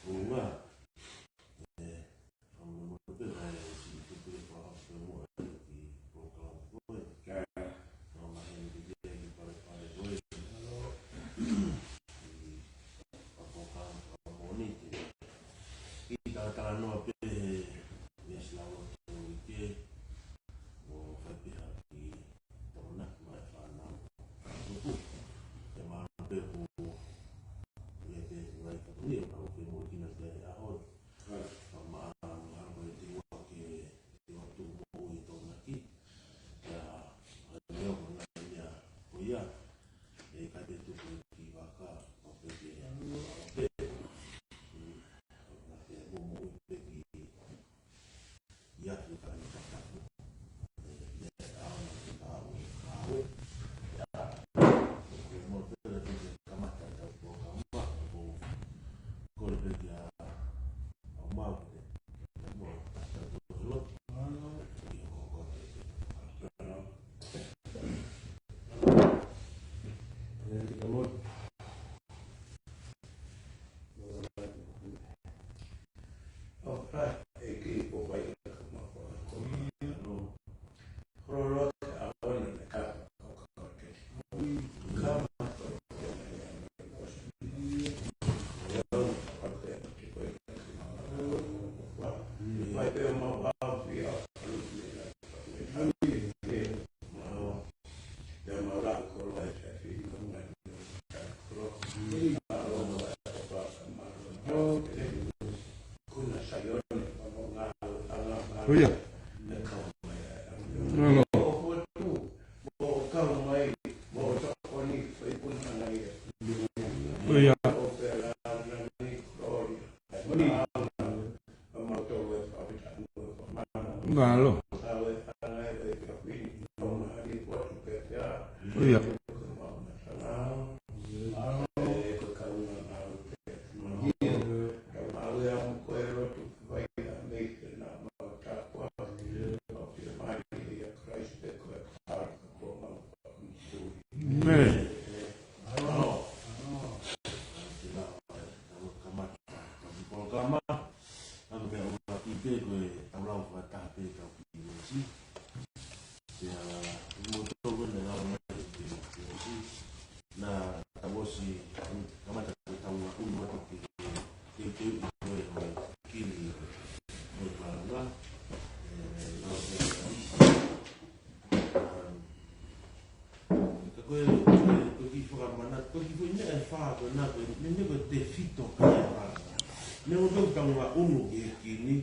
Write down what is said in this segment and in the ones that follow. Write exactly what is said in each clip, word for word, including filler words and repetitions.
Tuʻunga. ʻE, fakamolemole pē, ʻe, siʻi tuku e fakahapo pē mo e ki polokalama ko ē. Ka. Mālō e maheni pē ki he palepale ko ē. Mālō. ʻI he polokalama ko eni te kiʻi talatalanoa pē he, he siʻi lau lotu uike. ʻO fai pē ha kiʻi tokonaki maʻa e fānau. Tuku. ʻE mālō pē ʻoku ʻi ai pē ʻa e ngaahi fatongia ʻoku nau femoʻuekina ki ai he ʻaho ni. Ka maʻa, maʻa ko e te ua ke, te ua tuku moʻui tokonaki. Ia, ʻa e leo ko e ngaahi meʻa ko ia. ʻE ʻikai pē tuku ki vaka, ʻo pē ke, ʻo pē. Mm, ʻo pē moʻui pē ki ia, ʻi ka ni ka ka. ʻE, ʻe, ʻa, ʻa, ʻa, ʻe, ʻe, mo te le te kamata ʻetau polokalama, ʻo, ko le pē kia, ʻa, mau te, mo, ʻa, ʻa, ʻa, ʻi ko ko te, ʻe, ʻe, ʻe, ʻIo. ʻIo. ʻIo. Mālō. ʻIo. ʻIo. Polokalama, ʻa, ko e meʻa ʻuluaki pē ko e tau lau fakataha pē ʻetau kiʻi veesi. Pea, ʻi mo tau ko ē ne lau mai e kiʻi veesi. Naʻa tau ʻosi kamata ko e tau ʻunu atu ke, ke, ke, ko e, ko e kili, ko e palanga. ʻE, lau mai, um, Ka ko e, ko e, ko e kiʻi fakamanatu, ko e kiʻi foʻi meʻa ʻe fā ko ena, ko e, meimei ko e tefito pē ʻa e fā. Meʻa ʻoku tau tau ʻunu ki he kini,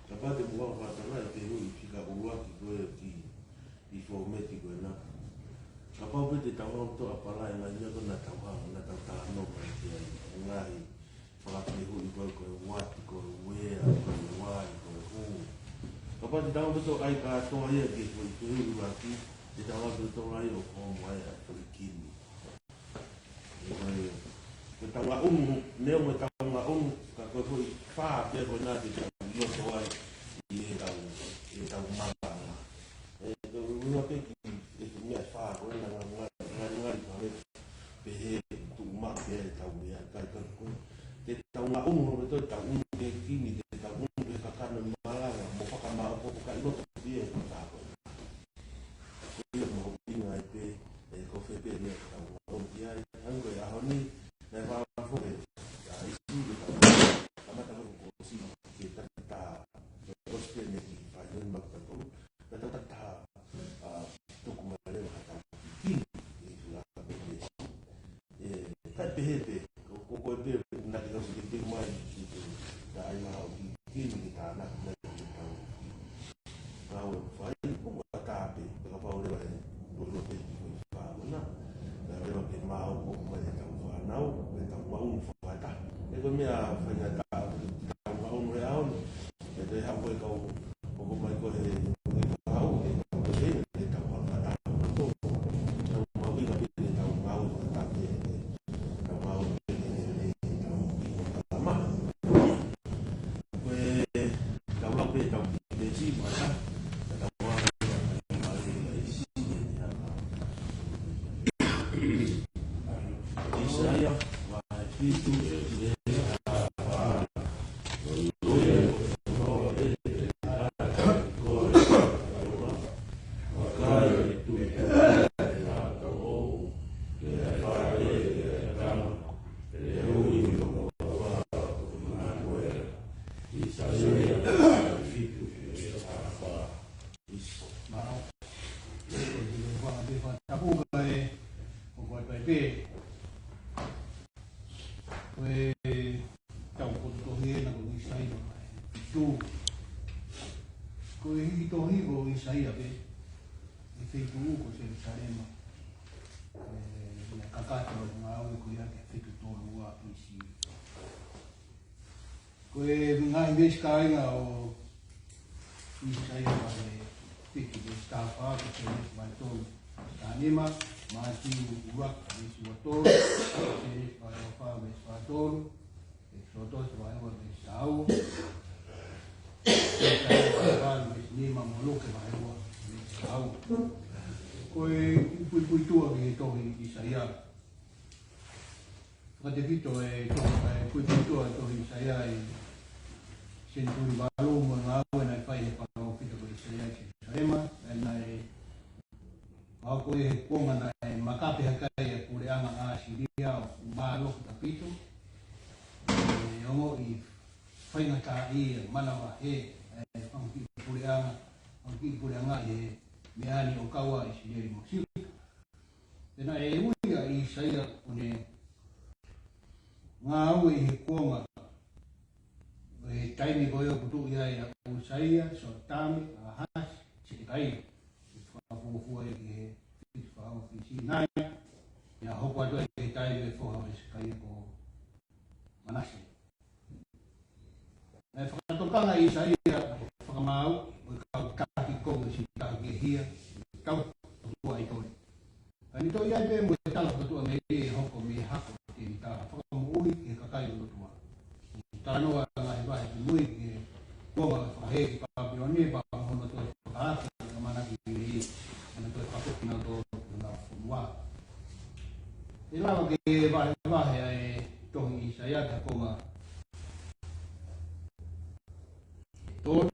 kapau te mou fakatanga ʻi he fehuʻi fika ʻuluaki ko ē ki he fōmeti ko ena. Kapau pē te tau hanga ʻo ʻapalai e ngaahi meʻa ko ē naʻa tau hanga, naʻa tau talanoa mai ki ai, ngaahi fakafehuʻi ko ē, ko e what, ko e where, ko e why, ko e who. Kapau te tau ʻosi ʻai kātoa ia ki he foʻi fehuʻi ʻuluaki, te tau ʻosi ʻai ʻo ko mai ʻa e foʻi kini. Ko e, ko e tau ʻunu, neongo e tau ʻunu, ka ko e foʻi fā pē ko ena te tau ʻosi ʻai ʻi heʻetau, ʻetau malanga. ʻE, ko e ʻuluaki ki he meʻa ʻe fā ko ena, ngali, ngali, ngali, ngali, pehē tuʻu maʻu pē ʻetau meʻakai ka ko e. Te tau ʻunu, ʻo te tau ʻunu ki he kini, te tau ʻunu ki he kakano ʻi malanga, mo fakamāʻopoʻopo ka ʻi loto pē ʻe ka ko e. Ko ia mahuʻinga ai pē, ʻe ko fē pē meʻa te tau ʻunu ki ai, hangē ko e ʻaho ni, naʻe fakafoki, ʻa ʻIsi ke tau, kamata ko e ʻosi, ke tau ta, ʻosi pē ne ki fai, ʻosi maʻu ka ko, na tau ta, ʻa, tuku mai leva ha tau kini, ʻi he fula ka pē. ʻE, ka pehē pē, ko, ko, ko e pē, na ke kau si ke pē mai, ki te, ta ai maha o ki, kini ki ta na, na ki tau. Kau e fai, ko ka ta pē, ka pau leva e, lo, lo pē ki ko e fā mana. Na leva ke maʻu, ko mai e tau fānau, e tau maʻu fakata. ʻE ko e meʻa fai na ta, tau maʻu e aon, ʻe te hau e kau, ʻo ko mai ko he, ko e kau, ʻe kau ke he, ʻe tau hau ka tau, tau, tau mau ʻi ka pē, ʻe tau mau ka ta pē, ʻe tau mau pē, ʻe tau ʻi ka ma. Ko e, tau mau pē, tau pē, si, ma, tau mau pē, tau mau pē, si, ʻe tau mau. ʻIsaia, vahe fitu, ʻe, ʻa, ʻa, ʻetau potu tohi ena ko ʻIsaia vahe fitu. Ko e hiki tohi ko ʻIsaia pē, ʻi he feituʻu ko Selusalema. ʻE, naʻe kakato ʻene ngāue ko ia ki he fitu tolu ua B C. Ko e ngaahi veesi kāinga ʻo ʻIsaia vahe fitu veesi taha fā, ko Sēnesi vahe tolu veesi taha nima, Mātiu ʻuluaki veesi ua tolu, Sēnesi vahe ua fā veesi fā tolu, ʻEkisoto vahe ua veesi taha ua, ʻIsaia vahe valu veesi nima, mo Luke vahe ua veesi taha ua. Ko e puipuituʻa ki he tohi ʻIsaia. Fakatefito e tohi, e puipuituʻa e tohi ʻIsaia ʻi he senituli valu mo e ngāue naʻe fai ʻe he palōfita ko ʻIsaia ʻi Selusalema, ʻa ia naʻe, ʻa ia ko e kuonga naʻe makape hake ai e puleʻanga ʻAsilia ʻo mālohi ʻaupito. ʻE ongoʻi faingataʻaʻia, manavahē e fanga kiʻi puleʻanga, fanga kiʻi puleʻanga ʻi he meʻa ni ʻo kau ai ʻIsileli mo Siuta. Pea naʻe ui ʻa ʻIsaia ʻo ne ngāue ʻi he kuonga, ʻi he taimi ko ia ʻoku tuʻu ai ʻa ʻUsaia, Siotame, ʻAhasi, Setekaia. ʻI he fakafuofua ia ki he fitu fā ua B C naʻe, ʻi he hoko atu ai ki he taimi ʻo e foha ʻo Sekaia ko Manase. Naʻe fakatokanga ʻa ʻIsaia ki he fakamaau ʻo e kau taki kovi ʻo Siuta ki he hia ʻo e kau ʻotua ʻi Tōle. Ka ne toe ʻi ai pē mo e tala fakatuʻamelie ʻe hoko mei he hako ʻo Tēvita, fakamoʻui ki he kakai ʻo e ʻOtua. Talanoa ʻa e ngaahi vahe kimui ki he kuonga ʻo e fakahē ki Pāpilone, pea mo hono toe fakahā ʻa e ʻamanaki lelei, ʻa ʻene toe fakafoki kinautolu ki honau fonua. ʻE lava ke vahevahe ʻa e tohi ʻIsaia ki he konga ʻe tolu,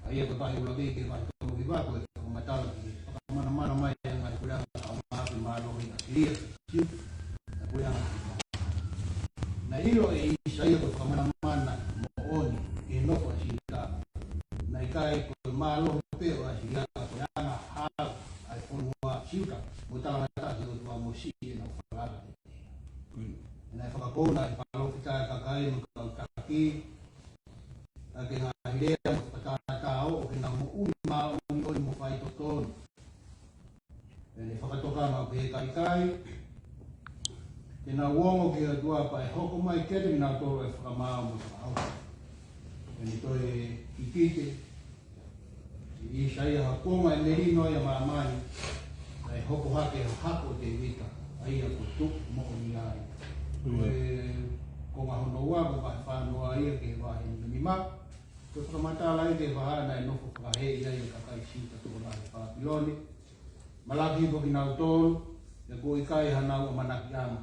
ʻa ia ko e vahe ʻuluaki ki he vahe tolu hiva, ko e fakamatala ki he fakamanamana mai ʻa e ngaahi puleʻanga ʻo e māfi mālohi ʻa ʻAsilia, Siuta, ʻa e puleʻanga. Naʻe ʻilo ʻe ʻIsaia ko e fakamanamana moʻoni ki he nofo ʻa Siuta. Naʻe ʻikai ko e mālohi pē ʻo ʻAsilia, ka ko e angahala ʻa e fonua Siuta, mo e talangataʻa ki he ʻOtua mo siʻi ʻenau falala. Naʻe fakakouna ʻe he palōfita ʻa e kakai mo e kau taki, ʻa e ngaahi lea mo e fakatātā ʻo ke nau moʻui māʻoniʻoni mo faitotonu. Pea ne fakatokanga ʻoku ʻikai ke nau ongo ki he ʻOtua pea ʻe hoko mai kiate kinautolu ʻa e fakamaau mo e fakaʻauha. Pea ne toe kikite ʻe ʻIsaia ha kuonga ʻe melino ai ʻa māmani, ʻa e hoko hake ha hako ʻo Tēvita, ʻa ia ko e tuʻu moʻoni ai. Ko e konga hono ua, ko e vahe fā noa ia ki he vahe nima. Ko e fakamatala ia ki he vahaʻa naʻe nofo fakahēʻi ai ʻa e kakai Siuta tokolahi ʻi Pāpilone. Malaki hifo kinautolu, he kuo ʻikai hanau ʻamanakiʻanga.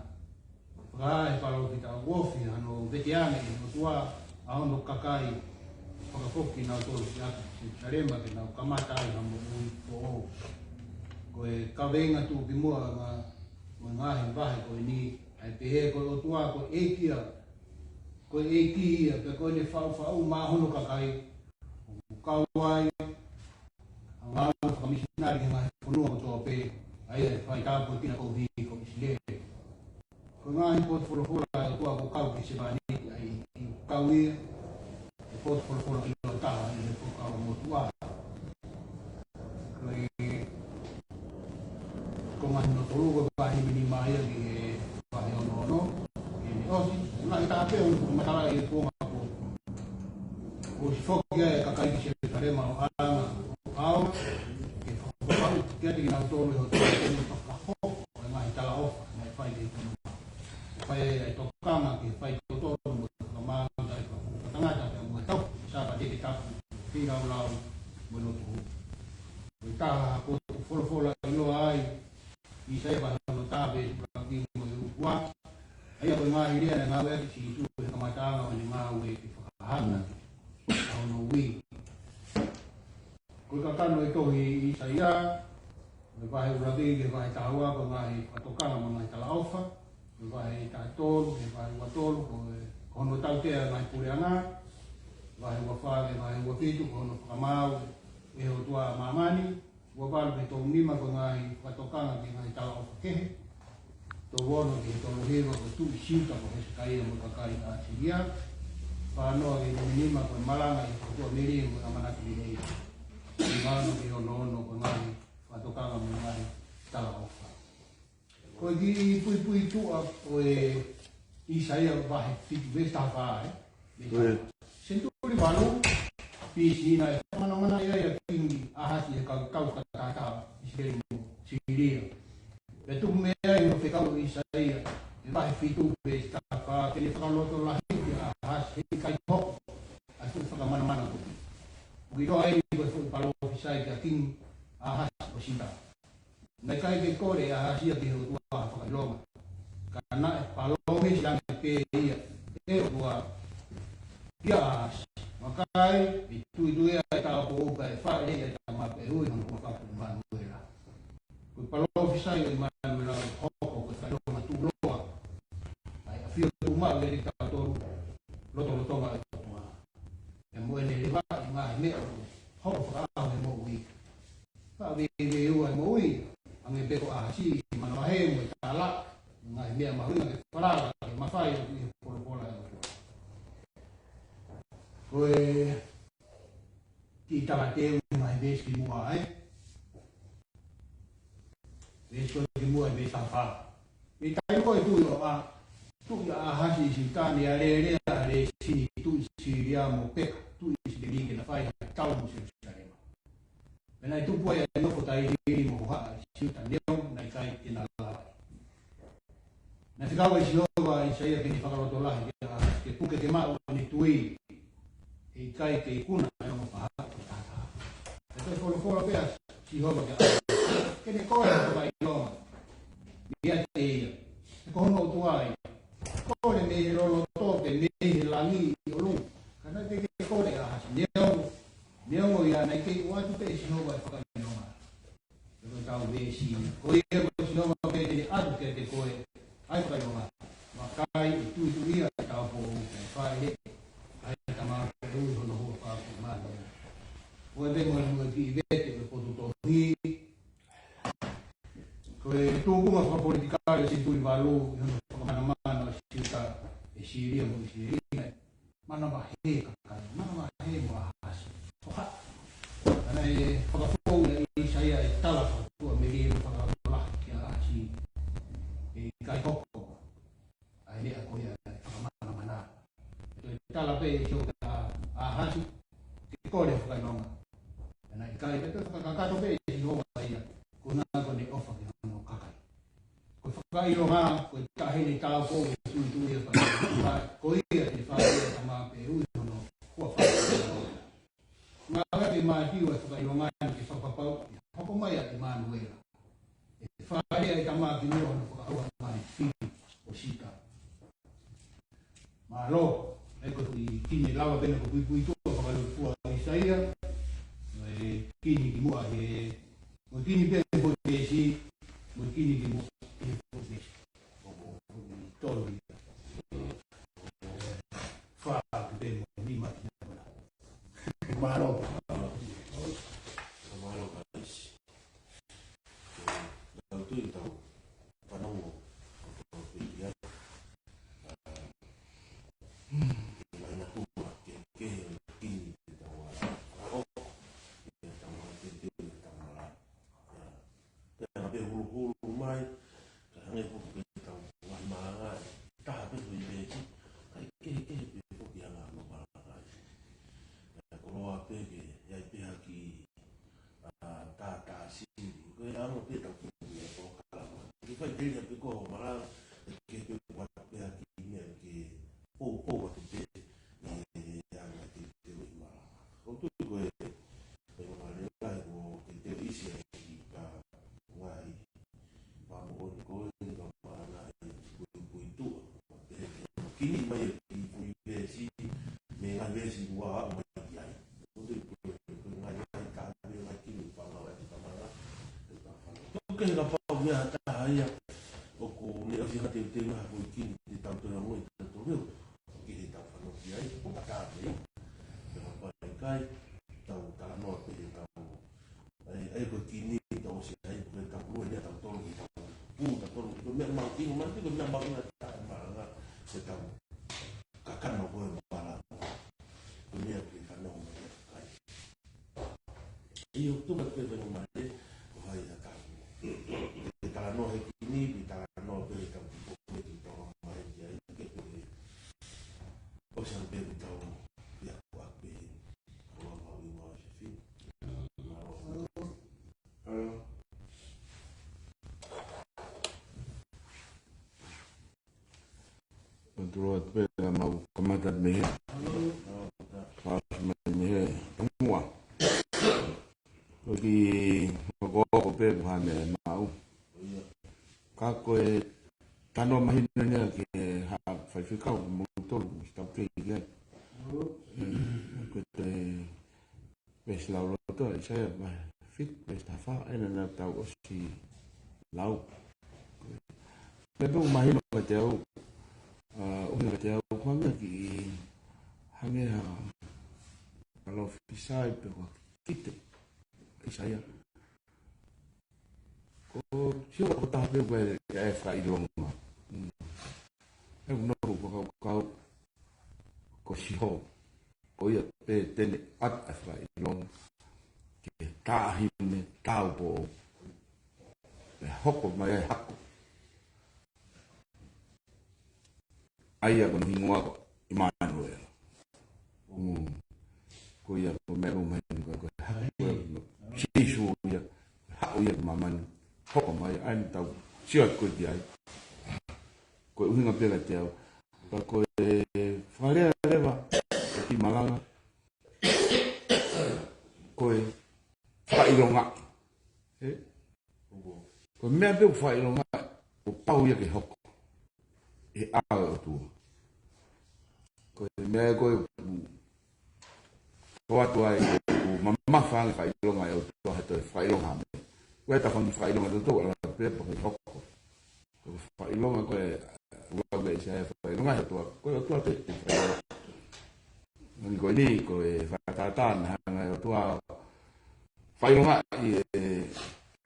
Fakahā ʻe he palōfita ʻoku ofi hano veteange ʻe he ʻOtua ʻa hono kakai, fakafoki kinautolu ki ʻapi, Selusalema, ke nau kamata ai ha moʻui foʻou. Ko e kaveinga tuʻukimuʻa ʻo e ngaahi vahe ko eni, ʻa e pehē ko e ʻOtua ko e ʻEiki ia, ko e ʻEiki ia, pea ko ʻene faʻufaʻu maʻa hono kakai, ʻoku kau ai ʻa e ngāue fakamisinale ki he ngaahi fonua kotoa pē, ʻa ia ʻe fai tāpuekina koeʻuhi ko ʻIsileli. Ko e ngaahi potu folofola ʻa e ʻOtua kuo kau ki he sevāniti, ʻa ia ʻoku kau ia, ʻa e potu folofola ʻiloa taha, ʻa ia ʻoku kau motuʻa. Ko e konga hono tolu, ko e vahe nima ia ki he vahe ono ono, ʻi he ʻosi, naʻe taha pē ʻo e fakamatala ʻi he kuonga ko ē. Kuo ʻosi foki ai e kakai ki Selusalema ʻo ʻaonga, ʻo ʻaonga, ke fakapapauʻi kiate kinautolu ʻe he ʻOtua ʻa e fakahoko ʻo e ngaahi talaʻofa naʻe fai ki he fonua. Fai ai e tokanga ki he faitotonu mo e fakamaau ʻa e fakafuofua tangata pea mo e tau Sāpate ke tapu, feilaulau mo e lotu hū. Ko e taha ha potu folofola ʻiloa ai ʻa ʻIsaia vahe ono taha veesi ʻuluaki mo e ua. ʻA ia ko e ngaahi lea naʻe ngāueʻaki ʻe Sīsū he kamataʻanga ʻo ʻene ngāue ke fakahā ʻa hono ui. Ko e kakano e tohi ʻIsaia, ko e vahe ʻuluaki ki he vahe taha ua ko e ngaahi fakatokanga mo e ngaahi talaʻofa, ko e vahe taha tolu ki he vahe ua tolu ko e, ko hono tautea e ngaahi puleʻanga, vahe ua fā ki he vahe ua fitu ko hono fakamaau ʻe he ʻOtua ʻa māmani, ua valu ki he tolu nima ko e ngaahi fakatokanga ki he ngaahi talaʻofa kehe. Tolu ono ki he tolu hiva ko e Tuʻi Siuta ko Hesekaia mo e kakai ʻa ʻAsilia. Fā noa ki he nima nima ko e malanga ʻi he ʻOtua Melie mo e ʻamanaki lelei. Nima ono ki he ono ono ko e ngaahi fakatokanga mo e ngaahi talaʻofa. Ko e kiʻi puipuituʻa ʻo e ʻAisea vahe fitu veesi taha fā, ē? Ko ia. Senituli valu B C naʻe fakamanamana ai ʻa Kingi ʻAhasi ʻe he kau, kau fakatahataha ʻIsileli mo Sīlia. Pea tuku mei ai hono fekau ʻe ʻAisea, ʻi he vahe fitu veesi taha fā, ke ne fakalotolahiʻi ʻa ʻAhasi he ʻikai hoko ʻa e fuʻu fakamanamana ko ē. ʻOku ʻiloa eni ko e fuʻu palōfisai kia Kingi ʻAhasi ʻo Siuta. Naʻe ʻikai ke kole ʻa ʻAhasia ki he ʻOtua ha fakaʻilonga. Ka naʻe palōmesi ange pē ia ʻe he ʻOtua kia ʻAhasi: Vakai, ʻe tuitui ʻa e tāupoʻou kae fāʻeleʻi ʻa e tama pē ʻe ui hono huafa ko ʻImanuela. Ko e palōfisai ʻo ʻImanuela ʻoku hoko ko e fakaʻilonga tuʻuloa ʻa e ʻafio tuʻumaʻu ʻiate kitautolu, lotolotonga ʻo e ʻOtua. Pea mo ʻene leva ʻi he ngaahi meʻa ʻoku hoko fakaʻaho he moʻui. Faʻa veiveiua e moʻui, hangē pē ko ʻAhasi, manavahē mo e tala, ngaahi meʻa mahuʻinga ke falala, ke mafai ʻo ʻi he folofola ʻa e ʻOtua. Ko e kiʻi talateu ʻi he ngaahi veesi kimuʻa, ē? Veesi ko ē kimuʻa, veesi taha fā. ʻI he taimi ko ē ʻo e tuʻi ʻo ʻa, tuʻi ʻa ʻAhasi ʻi Siuta, naʻe alēlea ʻa Lēsini tuʻi Sīlia mo Peka tuʻi ʻIsileli ke na fai ha tau mo Selusalema. Pea naʻe tupu ai ʻa e nofo tailiili mo hohaʻa ʻi Siuta, neongo naʻe ʻikai te na lava ai. Naʻe fekau ʻe Sihova ʻa ʻAisea ke ne fakalotolahi kia ʻAhasi ke puke ke maʻu ʻene tui, he ʻikai ke ikuna ʻa e ongo faʻahi ʻo e tahataha. Pea toe folofola pē ʻa Sihova kia ʻAhasi ke ne kole ha fakaʻilonga meiate ia, he ko hono ʻOtua ia. Kole mei he loloto pe mei he langi ʻi ʻolunga. Ka naʻe ʻikai ke kole ʻa ʻAhasi, neongo, neongo ia naʻe kei ʻoatu pē ʻe Sihova e fakaʻilonga. Ko e tau veesi, ko ia ko Sihova pē te ne ʻatu kiate koe ʻa e fakaʻilonga. Vakai, ʻe tuitui ʻa e tāupoʻou kae fāʻeleʻi ʻa e tama pē ʻe ui hono huafa ko ʻImanuela. Ko e pē mo e kiʻi vete ʻo e potu tohi. Ko e tūkunga fakapolitikale ʻo e senituli valu ʻi hono fakamanamana ʻo Siuta ʻe Sīlia mo ʻIsileli. Manavahē kakai, manavahē mo ʻAhasi. ʻO ha, naʻe fakafou ʻe ʻAisea e tala fakaʻotua melie mo fakalotolahi kia ʻAhasi, ʻe ʻikai hoko ʻa e meʻa ko ia ʻe fakamanamana. Toe tala pē ʻe Sihova kia ʻAhasi ke kole ha fakaʻilonga. Naʻe ʻikai, pea toe fakakakato pē ʻe Sihova ia, koeʻuhi ko ʻene ʻofa ki hono kakai. Ko e fakaʻilonga, ko e taʻahine tāupoʻou ʻe tuitui ʻa e fakaʻilonga, ko ia te ne fāʻeleʻi ʻa e tama pē ʻe ui hono huafa. Ngāueʻaki ʻe Mātiu ʻa e fakaʻilonga ni ke fakapapauʻi hoko mai ʻa ʻImanuela. ʻE fāʻeleʻi ʻa e tama ki muʻa hono fakaʻauha ʻa e ngaahi fili ʻo Siuta. Mālō, ʻa ia ko e kiʻi kini lava pē eni ko e puipuituʻa fakalūkufua ʻa ʻAisea, mo e kini kimuʻa he, mo e kini pē he foʻi veesi, mo e kini kimuʻa he foʻi veesi. ʻO, ʻo, ʻo, tolu ia. Fā pē mo e nima ki he nima. Mālō. Mālō, guys. Tau tui tau fanongo ʻo tau pehē, ʻa, ʻi he laina tuʻa kehekehe ʻo e kini te tau ʻalu ʻo, ʻi he tau ʻalu ʻo teuteu ʻi he tau malanga. ʻIa, pea ka pehē huluhulu mai, ka hangē foki pē tau ngaahi malanga, taha pē foʻi veesi, kae kehekehe pē foki ʻa e ngaahi malanga. ʻIa, koloa pē ke, ʻi ai pē ha kiʻi ʻa, tā, tā, sili. Ko e anga pē tau ki he polokalama. Ke fai teli atu ko e malanga, ʻe ke pē ʻoatu pē ha kiʻi meʻa ke poupou atu pē, ʻe, ʻe anga te, te ui malanga. ʻOku ou tui ko e, ko e malanga lahi ko e te isi ai ki ka ngaahi Pea mo ʻoni ko eni ka malanga ʻi he puipuituʻa. Pea kini mai e kiʻi foʻi veesi, mei he ngaahi veesi ua aʻu mai ki ai. Ko e, ko e, ko e ngaahi, ngaahi tā, mei he ngaahi kini fānau ʻa e tama, ʻa e tama. Tau kehe kapau ʻoku ʻi ai ha taha ia ʻoku ne ʻosi hanga ʻo teuteu ha foʻi kini te tau toe ongoʻi te tau leo. Tau kehe tau fanongo ki ai, ʻo ka tā pē. Pea kapau ʻe ʻikai, tau talanoa pē he tau ʻA ia, ʻa ia ko e kini tau ʻosi ai, ko e tau lue ni ʻa tautolu ki tau pū, tautolu ki he meʻa mautino mai, ʻio, tuku atu pē mo e male, ko hai ha taha. Ke talanoa he kini, ke talanoa pē he kau kiʻi komiti tō mai ki ai, ke pehē. ʻOsi pē ke tau, ia, ko ʻaku pē. Ko ʻaku mau i mau se fi. Mālō. Mālō atu pē ka mau kamata mei he. Fakaʻosi mai mei he. Mua. Ko e kiʻi hokohoko pē ko e hā e meʻa ʻe maʻu. Ka ko e tano mahino ni ia ki he haʻa faifekau mo tolu, mo e sitautei ki ai. Ko e veesi lauloto, ʻAisea vahe fitu, veesi taha fā, ʻa ia naʻa tau ʻosi lau. Pea pē ʻoku mahino kiate au, ʻa, ʻuhinga kiate au, ko e hangē kiʻi, hangē ha palōfisai pe ko ha kikite, ʻAisea. Ko Sihova ko e taha pē ko ē ʻe fakaʻilonga. Mm. ʻE ʻuno ko e fakakaukau ko Sihova. Ko ia pē te ne ʻatu ʻa e fakaʻilonga ki he taʻahine taupoʻou. ʻE hoko mai ai hako. ʻA ia ko hono hingoa ko ʻImanuela. Mm. Ko ia ko e meʻa ʻoku mahino ko e hako ʻo Sīsū ia, haʻu ia ki māmani. Hoko mai, ʻa ia naʻa tau sio atu ko ē ki ai. Ko e ʻuhinga pē kiate au. Ka ko e fakalea leva, ko e kiʻi malanga. Ko e fakaʻilonga. ʻE? Ko e meʻa pē ʻoku fakaʻilonga, kuo pau ia ke hoko. ʻE ʻa e ʻOtua. Ko e meʻa ko ē ʻoku ʻoatu ai, ʻoku mamafa ange fakaʻilonga ʻa e ʻOtua he toe fakaʻilonga ha meʻa. Ko e taha fanga fakaʻilonga ʻa e ʻOtua, ʻalu pē pea hoko. Ko e fakaʻilonga ko ē, ua me ʻAisea fakaʻilonga ʻa e ʻOtua, ko e ʻOtua pē te fakaʻilonga. Nani ko eni, ko e fakatātā naʻe hanga ʻe he ʻOtua fakaʻilongaʻi ʻe,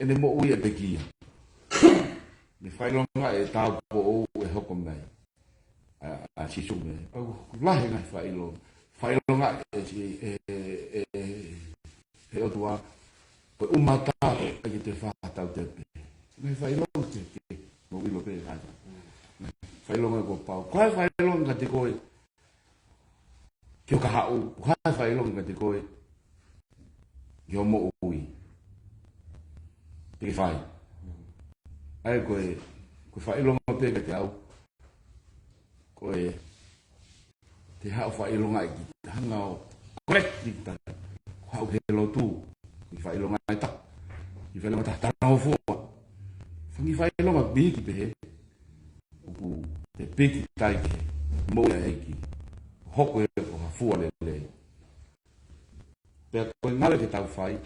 ʻene moʻui ʻa e pekia. Ne fakaʻilongaʻi e taupoʻou ʻe hoko mai. ʻA, ʻa Sīsū mei ai. Pau, lahi e ngaahi fakaʻilonga. Fakaʻilongaʻi ʻe, ʻe, ʻe, ʻe, ʻe he ʻOtua, ko e ʻumaʻā ʻa e ke te fakatau te pē. Ngaahi fakaʻilonga ke, ke, mo ʻilo pē ngaahi. Fakaʻilonga kuo pau. Ko e fakaʻilonga kiate koe, ki hoʻo kahaʻu, ko e fakaʻilonga kiate koe, ki hoʻo moʻui. Te ke fai. ʻA ia ko e, ko e fakaʻilonga pē kiate au. Ko e, te haʻu fakaʻilongaʻi kita, hanga ʻo correct kita. Ko e haʻu he lotu, kiʻi fakaʻilonga ʻe taha. Kiʻi fakaʻilonga ʻe taha, talangofua. Fanga kiʻi fakaʻilonga piki pehē. ʻOku te piki tai ke moʻui ʻa e ʻEiki. Hoko ia ko ha fua lelei. Pea ko e ngāue ke tau fai,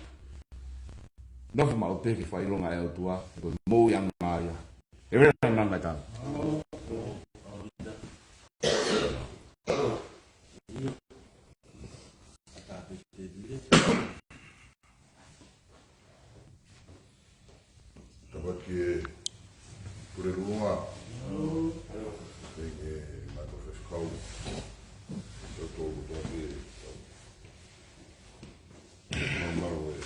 nofo maʻu pē ke fakaʻilonga ʻa e ʻOtua, ko e moʻuiʻanga ia. ʻE vela nanga tau. Tapa ki he Pule Lulunga. Pea ki he Maʻu Faifekau. Tau tau tau ki he tau. Mālō e.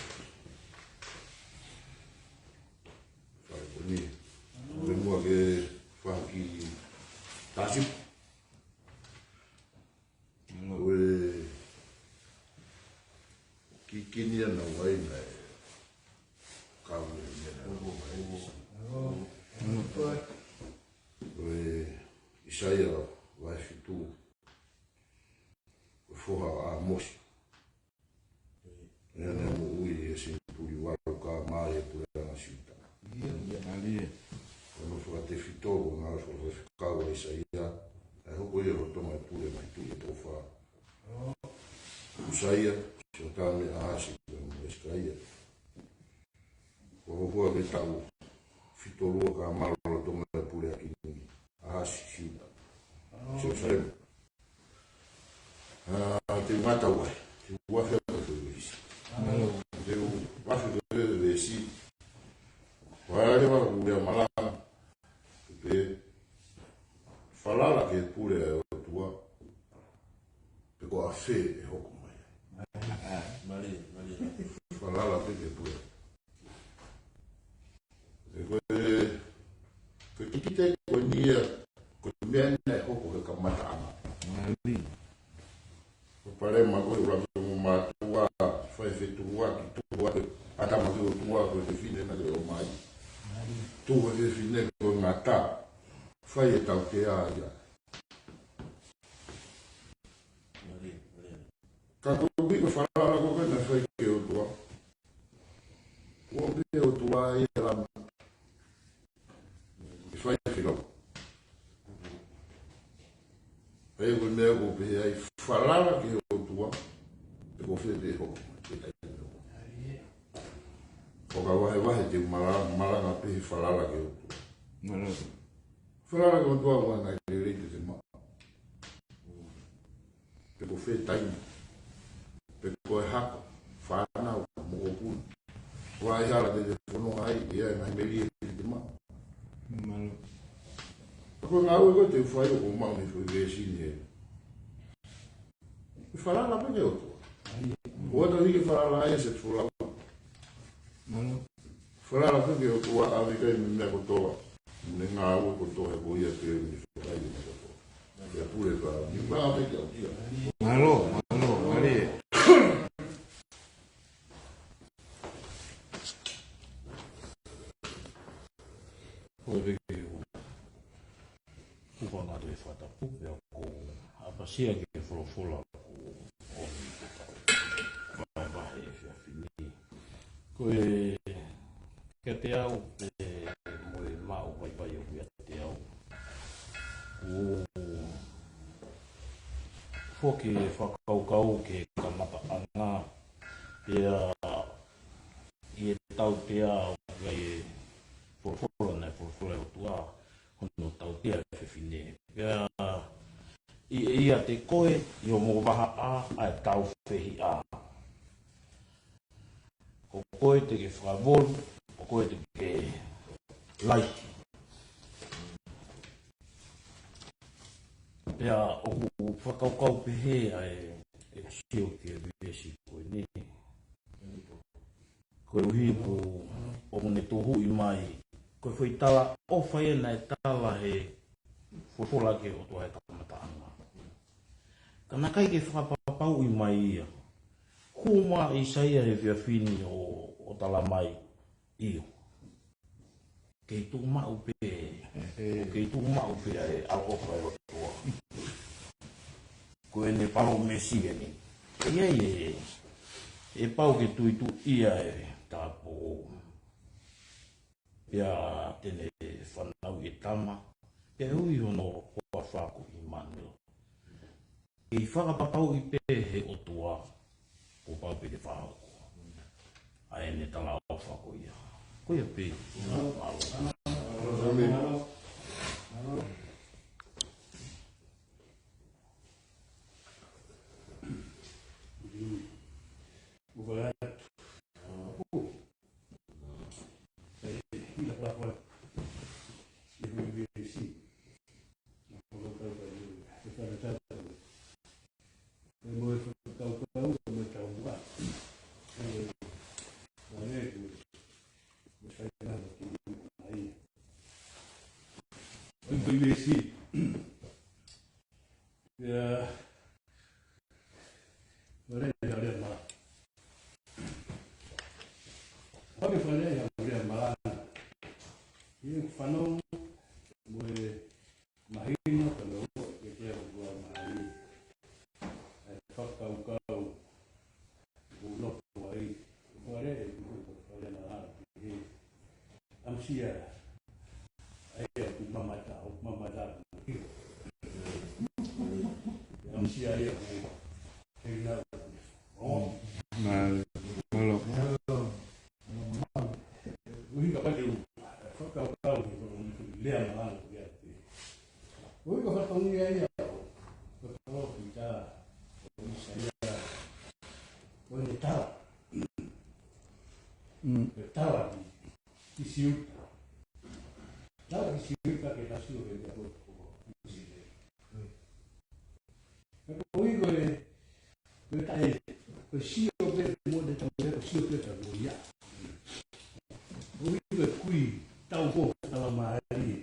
Fai ko eni. Pule mua ke fai ha kiʻi tasi. Ko e kiʻi kini ʻa e uaine ʻe kau ʻi he meʻa naʻe ʻomai. Ko e ʻAisea vahe fitu. Ko e foha ʻo ʻĀmosi. ʻA ia naʻe moʻui he senituli valu ka mā ʻi he puleʻanga Siuta. ʻIo, ʻio, ʻio. Ko hono fakatefito, ko e ngaahi fakafaifekau ʻa ʻAisea, ʻa e hoko ia ko e tama ʻo e pule mei he tuʻi ʻe toko fā. ʻUsaia, Siotame, ʻAhasi, pea mo Hesekaia. Ko e hoko ʻa e taʻu fitu lua ka mā lolotonga e pule ʻa Kingi ʻAhasi Siuta. Selūsalema. ʻA, te u ngata ua, te u afe atu e veesi. Te u afe atu e veesi. Ko e lea ʻa e malanga. Pea falala ki he pule ʻa e ʻOtua. Pe ko fē ʻe hoko mai. Mālie, mālie. Falala pē Lelekite ko eni ia, ko e meʻa naʻe hoko he kamataʻanga. Ko e palopalema ko e ʻuluaki mo mātuʻa, fai fetuʻuaki, tuʻu atu, ʻatamai ki he ʻOtua ko e fefine naʻe ʻomai. Tuʻu he fefine ko e ngata, fai e tautea ia. Ka ko e ʻuhi ko e falala ko ē naʻe fai ki he ʻOtua. ʻOku pehē ʻe he ʻOtua ia ʻe Lami, ʻe fai e filo. Pea ko e meʻa ʻoku pehē ai falala ki he ʻOtua, pe ko fē pē hoko. ʻO ka vahevahe te u mala-, malanga pē he falala ki he ʻOtua. Falala ki he ʻOtua ʻoku ʻikai lelei te te maʻu. Pe ko fē taimi. Pe ko e hako, fānau, mokopuna. Ko e hā e hala te te fononga ai, ʻe ʻi ai e ngaahi melie te te maʻu. Ko e ngāue ko ē te u fai ʻoku ou maʻu mei he foʻi veesi ni ē. Ke falala pē ki he ʻOtua. ʻOua te ke falala ai se folau. Falala pē ki he ʻOtua, ʻave ki ai e meʻa kotoa. Mo e ngāue kotoa he ko ia pē ʻoku ne fai e meʻa kotoa. Ia pule ka, ni pā pē ki he ʻOtua. Mālō, mālō, mālō. Ko e peki u. Kuo pau ke fakatapu, pea ʻoku ou ʻapasia ki he folofola ʻoku ʻomi ke tau vahevahe he efiafi ni. Ko e kiate au pē mo e maʻu paipai ʻoku ʻiate au. ʻOku foki e fakakaukau ki he kamataʻanga, pea ʻi he tautea ʻoku ʻi ai e folofola naʻe folofola ʻe he ʻOtua, hono tautea e fefine. Pea ʻi he ʻiate koe, ʻi hoʻomo vahaʻa ʻa e tāufehiʻa. Ko koe te ke fakavolu, ko koe te ke laiki. Pea ʻoku fakakaukau pehē ʻa e, ʻeku sio ki he veesi ko eni. Koeʻuhi ko, ʻoku ne tuhuʻi mai, ko e foʻi talaʻofa ia naʻe tala he folofola ki he ʻOtua he kamataʻanga. Ka naʻe ʻikai ke fakapapauʻi mai ia. Hū mai ʻa ʻAisea he efiafi ni ʻo, ʻo tala mai, ʻio. Kei tuʻu maʻu pē, kei tuʻu maʻu pē ʻa e ʻaloʻofa ʻa e ʻOtua. Ko ʻene palōmesi eni. ʻE ʻi ai e, ʻe pau ke tuituʻia e tāupoʻou. Pea te ne fanauʻi e tama, pea ui hono huafa ko ʻImanuela. Kei fakapapauʻi pē he ʻOtua, kuo pau pē ke fakahoko ʻa ʻene talaʻofa ko ia. Ko ia pē. Mālō. Ia, ʻo lea ia ʻo lea mala. ʻO ke fale ia ʻo lea mala. Ia fanongo mo e mahino ka no ke te ua mai. ʻE fakakaukau. ʻO nofo ai, ʻo fale, ʻo fale na la, ʻe, ʻamusia, ʻa ia ʻoku mamata, ʻoku mamata, ʻio. ʻAmusia ia, ʻo, ʻe na, ʻo. Mālō, mālō. ʻUhi ka pale u, fakakaukau, lea mahalo, ia te. ʻUhi ka fakatongia ia, fakakaukau ki ta, ʻo ʻAisea, ʻo ne tala. Mm. Ko e tala ki, ki Siuta. Tala ki Siuta ke na sio ki he ʻOtua. Ka ko ʻuhi ko e, ko e taʻe, ko e sio pē mo e taʻe, ko e sio pē ka ko ia. Ko ʻuhi ko e kui, tau ko tala mālie.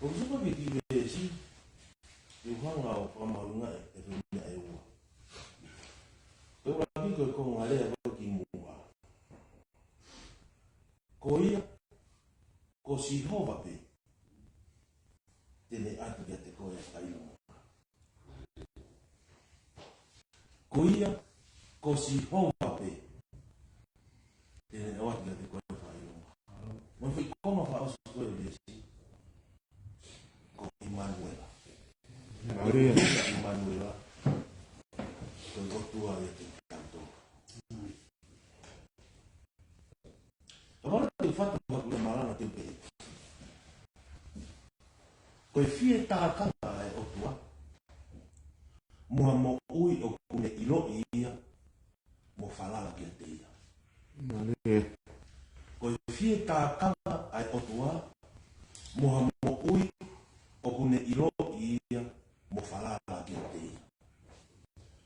ʻOku sio ki he kiʻi veesi, ʻe u hanga ʻo fakamahuʻingaʻi e tohi ʻe ua. Ko e ʻuluaki ko e konga lea ko ē ki muʻa. Ko ia, ko Sihova pē te ne ʻatu kiate koe ʻa e faʻahinga. Ko ia, ko Sihova pē te ne ʻoatu kiate koe ʻa e faʻahinga. Mo e foʻi konga fakaʻosi Haleluia. ʻImanuela. Ko e ʻOtua ʻiate kitautolu. Ka mana te u fatu ma kule malanga te u pehē. Ko e fie tākanga ʻa e ʻOtua mo ha moʻui ʻoku ne ʻiloʻi ia mo falala kiate ia. Haleluia. Ko e fie tākanga ʻa e ʻOtua mo ha moʻui ʻoku ne ʻiloʻi ia mo falala kiate ia.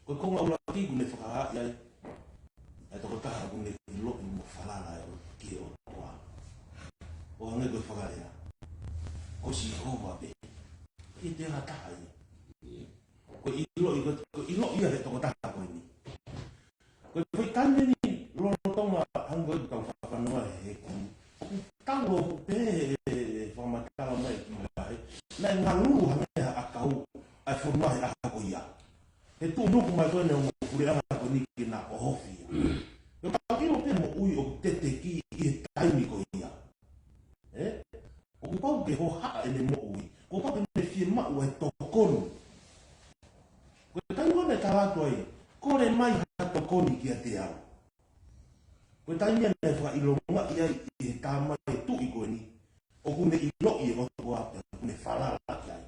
Ko e konga ʻuluaki ʻoku ne fakahaaʻi ai ʻa e tokotaha ʻoku ne ʻiloʻi mo falala ai ki he ʻOtua. ʻO hangē ko e fakalea, ko Sihova pē. ʻIkai toe ha taha ia. Ko e ʻiloʻi, ko e, ko e ʻiloʻi ia he tokotaha ko eni. Ko e foʻi taimi ni lolotonga hangē ko ʻetau fakafanongo he ʻeku tau ʻo pehē he fakamatala mai ki ai. Naʻe ngalulu hangē ha ʻakau ʻa e fonua he ʻaho ko ia. He tuʻunuku mai ko eni ʻo e ongo puleʻanga ko eni ke na ʻohofi ia. ʻOku tau ʻilo pē moʻui ʻoku teteki ʻi he taimi ko ia. ʻE? ʻOku pau ke hohaʻa ʻene moʻui. Kuo pau ke ne fiemaʻu ʻa e tokoni. Ko e taimi ko ē naʻe tala atu ai, kole mai ha tokoni kiate au. Ko e taimi ia naʻe fakaʻilongaʻi ai ʻe he tamai e tuʻi ko eni ʻoku ne ʻiloʻi e ʻOtua pea ʻoku ne falala ki ai.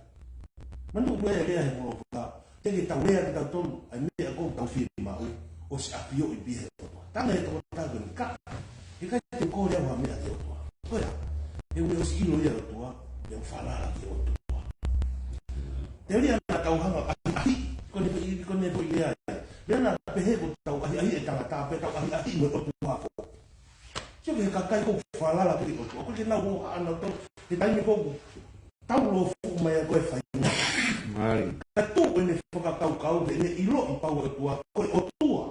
Manatuʻi ko e lea he polokalama, te ke tau lea kitautolu ʻa e meʻa ʻoku tau fiemaʻu ʻosi ʻafioʻi pē ʻe he ʻOtua. Tala ʻe he tokotaha ko eni, ka, ʻikai te u kole au ha meʻa ki he ʻOtua. Ko ia, he ʻoku ne ʻosi ʻilo ia ʻOtua, ʻe falala ki he ʻOtua. Te lia na tau hanga ʻahiʻahiʻi, ko eni foʻi, ko eni foʻi lea ia. Lea na pehē ko e tau ʻahiʻahiʻi e tangata, pe tau ʻahiʻahiʻi mo e ʻOtua foki. Sio ki he kakai ʻoku falala ki he ʻOtua, ʻoku ʻikai ke nau hohaʻa nautolu he taimi ko ē ʻoku tau lōfuʻu mai ai ko e faʻahinga. Mai. Ka tuʻu ʻene fakakaukau, ʻene ʻiloʻi pau ʻOtua, ko e ʻOtua.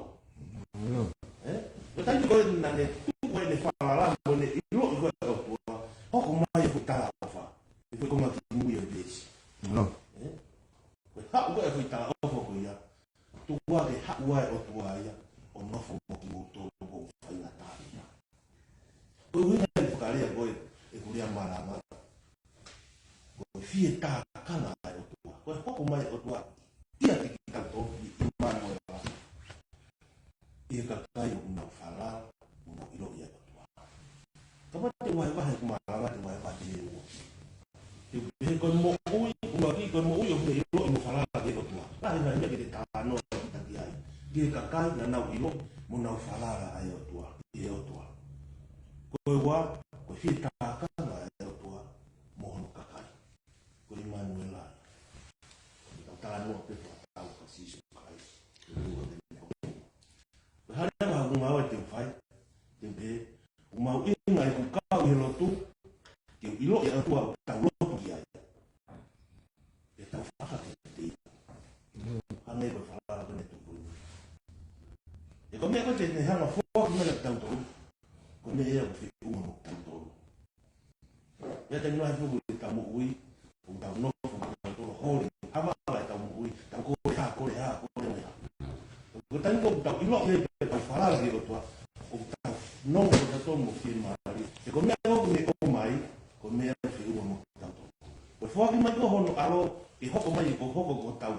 Mālō. ʻE? Ko e taimi ko ē naʻa ne tuʻu ʻene falala, ko ʻene ʻiloʻi ko e ʻOtua, hoko mai e foʻi talaʻofa. ʻI he foʻi konga kimui ʻo e veesi. Mālō. ʻE? Ko e haʻu ko ē e foʻi talaʻofa ko ia, tuku ke haʻu ʻa e ʻOtua ia ʻo nofo mo kimoutolu ʻoku faingataʻaʻia. Ko e ʻuhinga ʻeku fakalea ko ē ʻeku lea malanga, ko e fie tākanga ʻa e ʻOtua. Ko e hoko mai ʻOtua ʻiate kitautolu, ʻImanuela. ʻI he kakai ʻoku nau falala, ʻoku nau ʻiloʻi ʻa e ʻOtua. Kapau te u vahevahe ʻeku malanga, te u vahevahe ki he ua. Te u pehē ko e moʻui, ʻuluaki ko e moʻui ʻoku ne ʻiloʻi mo falala ki he ʻOtua. Lahi e ngaahi meʻa ke te talanoa ki ai. Ki he kakai naʻa nau ʻilo mo nau falala ʻa e ʻOtua, ki he ʻOtua. Ko e ua, ko e fie tākanga ʻa e ʻOtua mo hono kakai. Ko ʻImanuela. Ko e tau talanoa pē fakataha kia Sīsū Kalaisi. Ko e hā leva haʻaku ngāue te u fai, te u pehē, ʻoku mahuʻinga ʻeku kau ʻi he lotu, ke u ʻiloʻi ʻa e ʻOtua ʻoku tau lotu ki ai. Pea tau fakatete ia. Hangē ko e falala ko eni ʻa e tuʻi ko eni. He ko e meʻa ko ē te ne hanga ʻo foaki mai kiate kitautolu, ko e meʻa ia ʻoku feʻunga mo kitautolu. Pea taimi lahi foki ʻetau moʻui, ʻoku tau nofo, ʻoku tau tolo holi, havala ʻetau moʻui, tau kole hā, kole hā, kole hā. Ko e taimi ko ē ʻoku tau ʻiloʻi ai pē ʻetau falala ki he ʻOtua, ʻoku tau nofo ʻo tau mo fiemālie. He ko e meʻa ʻoku ne ʻomai mai, ko e meʻa ʻoku feʻunga mo kitautolu. Ko e foaki mai ko ē hono ʻAlo, ke hoko mai ko e hoko ko hotau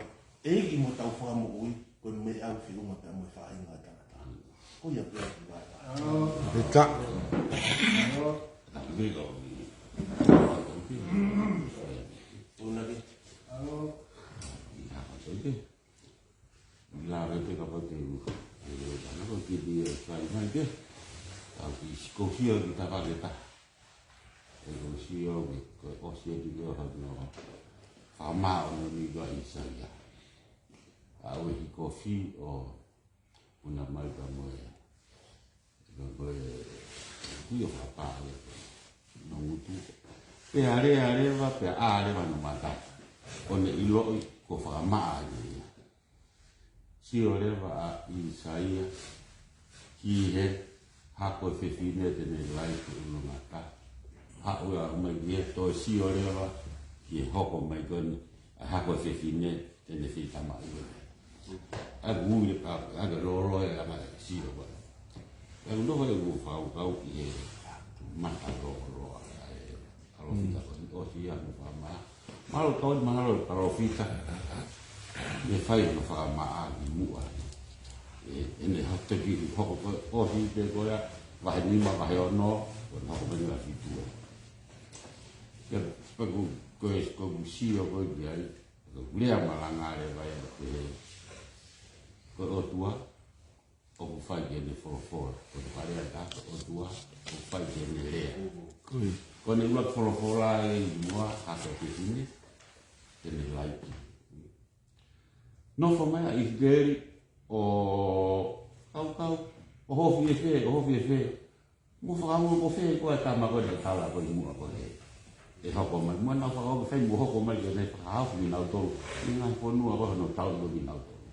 ʻEiki mo hotau Fakamoʻui, ko e meʻa ʻoku feʻunga pea mo e faʻahinga ʻo e tangata. Ko ia pē ʻeku vahevahe. Pita. Una ke. Lave pē kapau te u, te u, ana ko ki di e fai mai ke. Tau ki sikofia ki tapa ke ta. ʻE ko sio ke, ko ʻosi e ki leo ha no. Fakamāʻoniʻoni ko ʻIsaia. ʻA ʻoku ʻi he kofi ʻo una mai ka mo e. Ka ko e, kui ʻo fakapā ia ko e. No ngutu. Pea lea leva, pea ʻā leva no mata. ʻO ne ʻiloʻi ko fakamaʻa ia. Sio leva ʻa ʻIsaia, ki he hako e fefine te ne lai ki ʻulungata. Haʻu ʻa mai ki he toe sio leva, ki he hoko mai ko eni, ʻa e hako e fefine te ne fitamaʻi. ʻA e ngui, ʻa e, ʻa e lolo e anga e sio ko ē. ʻA e uno ko e ʻoku fakakaukau ki he mata lolo, ʻa e, ʻa lo fita ko eni, ʻosi ia mo fakamaʻa. Mahalo tau mahalo palōfita. Ne fai hono fakamaʻa ki muʻa. ʻE, ʻene hake ki hoko ko e ʻosi pē ko ia, vahe nima, vahe ono, ko e hoko mai ki he vahe fitu. Ia, pea ko, ko e, ko e sio ko ē ki ai, ko e lea malanga leva ia, ko e, ko e ʻOtua, ʻoku fai ki heʻene folofola. Ko e fakalea ʻa e ʻOtua, ʻoku fai ki heʻene lea. Ko ia. Ko ʻene ʻuluaki folofola ʻi muʻa, hake ki hine, ʻene laiki. Nofo mai ʻa ʻIsikeli ʻo kaukau, ʻo hofi ʻi fē, ʻo hofi ʻi fē. Mo fakaongo ko fē ko e tama ko ē naʻe tala ko ē ʻi muʻa ko ē. ʻE hoko mai, mo nau fakaongo fē mo hoko mai ke ne fakahaofi kinautolu. ʻI he ngaahi fonua ko ē hono tauhi ko ē kinautolu.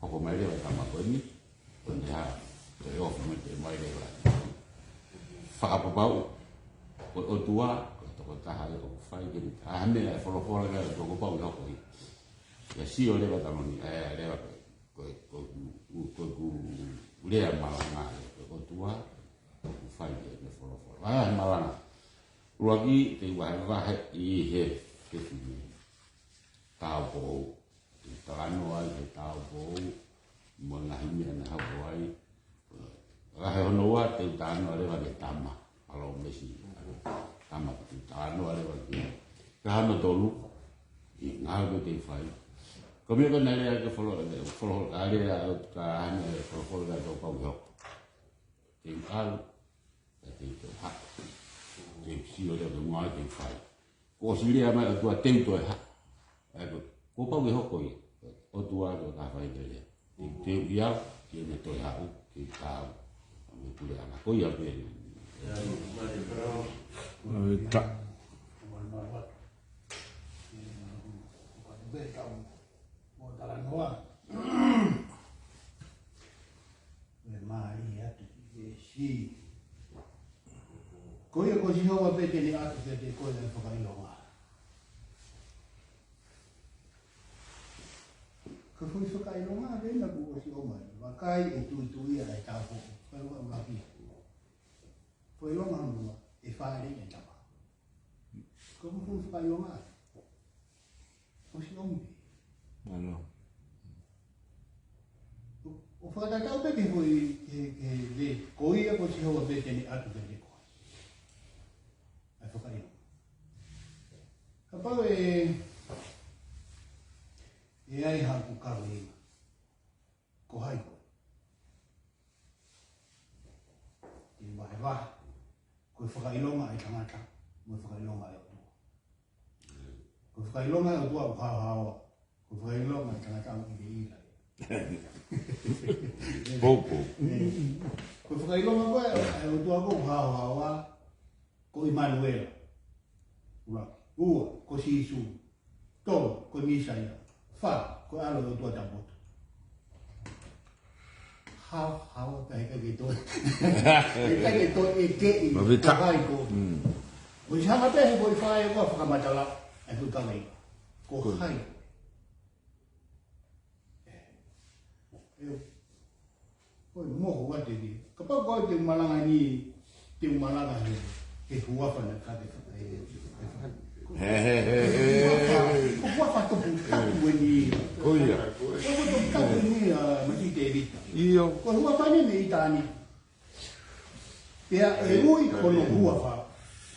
Hoko mai leva e tama ko eni, ko ʻene hā, ko e ofi mai ke mai leva. Fakapapau, ko e ʻOtua, ko e tokotaha ia ʻoku fai ke ne, ʻa e meʻa e folofola ke ʻoku pau ke hoko ia. Ia sio leva taloni, ʻa e leva ko e, ko e, ko e, ko e, ko e lea malanga ia, ko e ʻOtua, ʻoku fai ke ne folofola. ʻA e malanga. ʻUluaki, te u vahevahe ʻi he fefine. Tāupoʻou. Te u talanoa ʻi he tāupoʻou. Mo e ngaahi meʻa naʻe hoko ai. Vahe hono ua, te u talanoa leva ki he tama. Palōmesi. Tama, te u talanoa leva ki ai. Ka hono tolu, ʻi he ngāue ko ē te u fai. Ko e meʻa ko ē naʻe lea ki ai e folo-, folo-, ʻa e lea ʻa e ʻOtua, ʻa e folofola ʻa e ʻOtua ʻoku pau ke hoko. Te u ʻalu, pea te u toe haʻu. Te u sio leva ki he ngāue te u fai. Kuo ʻosi lea mai e ʻOtua te u toe haʻu. ʻA ia ko, kuo pau ke hoko ia. ʻOtua ko e ka fai ke lea. Te u, te u ʻi au, ke ne toe haʻu, ke u taau. ʻA e puleʻanga ko ia pē. ʻA e ta. Mo talanoa. ʻE mālie atu ki he si. Ko ia ko Sihova pē te ne ʻatu kiate koe ʻa e fakaʻilonga. Ko e foʻi fakaʻilonga pē naʻa ku ʻosi ʻomai. Vakai e tuituʻia ʻa e tāupoʻou. Ko e ʻuluaki. Foʻi ʻilonga hono ua, ʻe fāʻeleʻi e tama. Ko e foʻi fakaʻilonga. ʻOsi ʻomi. Mālō. ʻO, ʻo fakatatau pē ki he foʻi, ki he, ki he, ko ia ko Sihova pē te ne ʻatu kiate koe ʻa e fakaʻilonga. Kapau ʻe, ʻe ʻi ai haʻaku kaveinga, ko hai koe? Te u vahevahe. Ko e fakaʻilonga ʻa e tangata, mo e fakaʻilonga ʻa e ʻOtua. Ko e fakaʻilonga ʻa e ʻOtua ʻoku haohaoa. Ko e fakaʻilonga ʻa e tangata ʻoku ʻiloʻilo. Poupou. Ē. Ko e fakaʻilonga ko ē ʻa e ʻOtua ʻoku haohaoa, ko ʻImanuela. ʻUluaki. Ua, ko Sīsū. Tolu, ko e Mīsaia. Fā, ko e ʻAlo ʻo e ʻOtua Tapu. Hao, hao, ka heʻikai ke toe. Heʻikai ke toe ʻeke ʻe Mavita. Ko hai koe. Mm. ʻOsi hanga pē he foʻi faʻē ko ē ʻo fakamatala ʻa e foʻi kaveinga. Ko hai koe. Ē. Ē. Ko e moho ua te ki. Kapau ko e te u malanga ni, te u malanga he, he huafa naʻe fai, he, he, he, he. He, he, he, he. Huafa, huafa tupu, tapu eni. Ko ia. Huafa tupu, tapu eni, ʻa, Masi Tēvita. ʻIo. Ko e huafa ni mei ʻitāniti. Pea ʻe ui hono huafa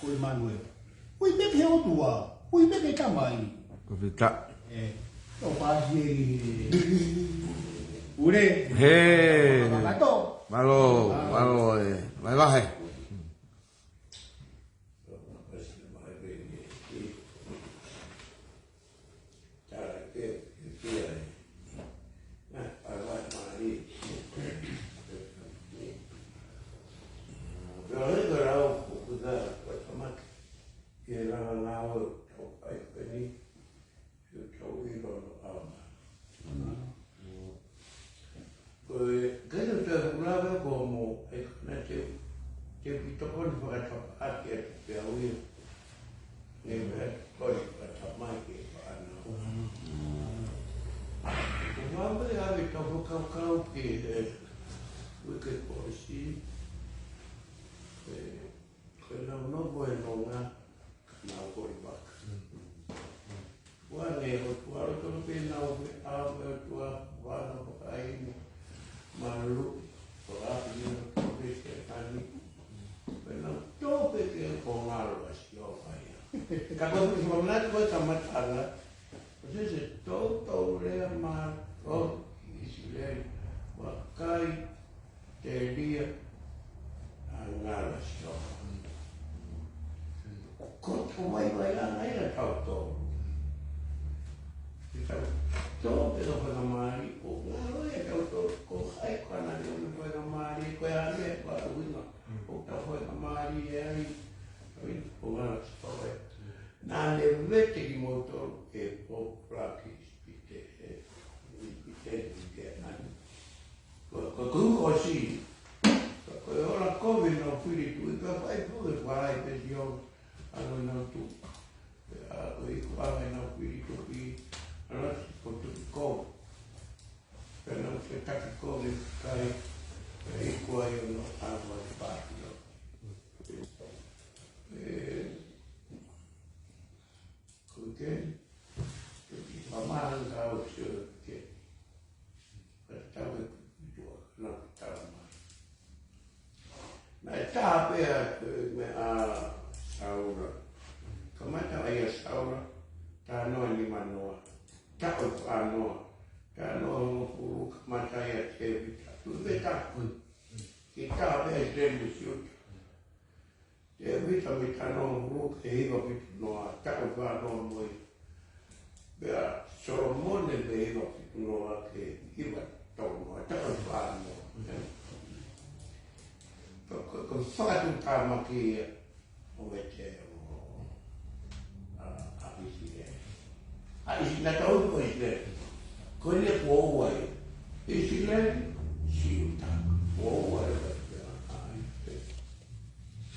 ko ʻImanuela. Ui pē ki he ʻOtua, ui pē ki he Tamai. Ko Vita. Ē, ʻo pasi e ule. He. Kakato. Mālō, mālō ē. Vahevahe. Ko e, kai no te u lave ko mo, e, na te, te u tokoni fakatapu ake atu pea ui. Ne me tokoni fakatapu mai ke fānau. Ko e ʻave tau kau ke, e, uike kuo ʻosi. E, ko e nau nofo e nonga, nau kori baka. Ka ko e fakamanatu ko e kamataʻanga, ʻoku ʻi ai e toutou lea mālohi ʻi ʻIsileli, vakai, telia, ʻa e ngalo ʻa Sihova. Ko e vaivaiʻanga ia ʻa tautolu. Ke tau tō pē ʻo faingamālie, ʻo ngalo ia ʻa tautolu, ko hai ko ena ne ʻomi faingamālie, ko e hā e meʻa ko e ʻuhinga ʻoku tau faingamālie ai, ʻo ngalo ʻa Sihova. Naʻa ne vete kimoutolu ʻe he poupou ki ʻIsipite, ʻe ʻIsipite, ʻi he ʻaho ni. Ko, ko, ko, ko si. Ko, ko e ola kovi ʻenau fili tuʻi, ka fai pē ʻe fai pē sio, ʻa ʻenau tuʻi. ʻA, ko e iku ʻa ʻenau fili tuʻi, ʻa ʻenau tuʻi ko. Pea nau te taki kovi kai, e iku ai ʻo nau ʻalu ai pātino. ʻE, ko ke, ke ki whamanga ka o sio ke. Ka tau e kutua, nau ki tau mai. Naʻe taha pē ʻa e meʻa ʻa Saula. Kamata ai ʻa Saula, taʻu noa nimanoa. Taʻu fā noa. Taʻu noa hongofulu kamata ai ʻa Tēvita. Tuʻu pē taʻu. Ke taha pē ʻa ʻIsileli mo Siuta. Tēvita mei taʻu noa hongofulu ki he hiva fitu noa, taʻu fā noa mo ia. Pea Solomone mei he hiva fitu noa ki he hiva tolu noa, taʻu fā noa. Ko, ko, ko e fakatuʻutāmaki ia ʻo e te ʻo, ʻa, ʻa ʻIsileli. ʻA ʻIsi-, naʻa tau ui ko ʻIsileli. Ko eni kuo ua ia. ʻIsileli, Siuta. Kuo ua ia.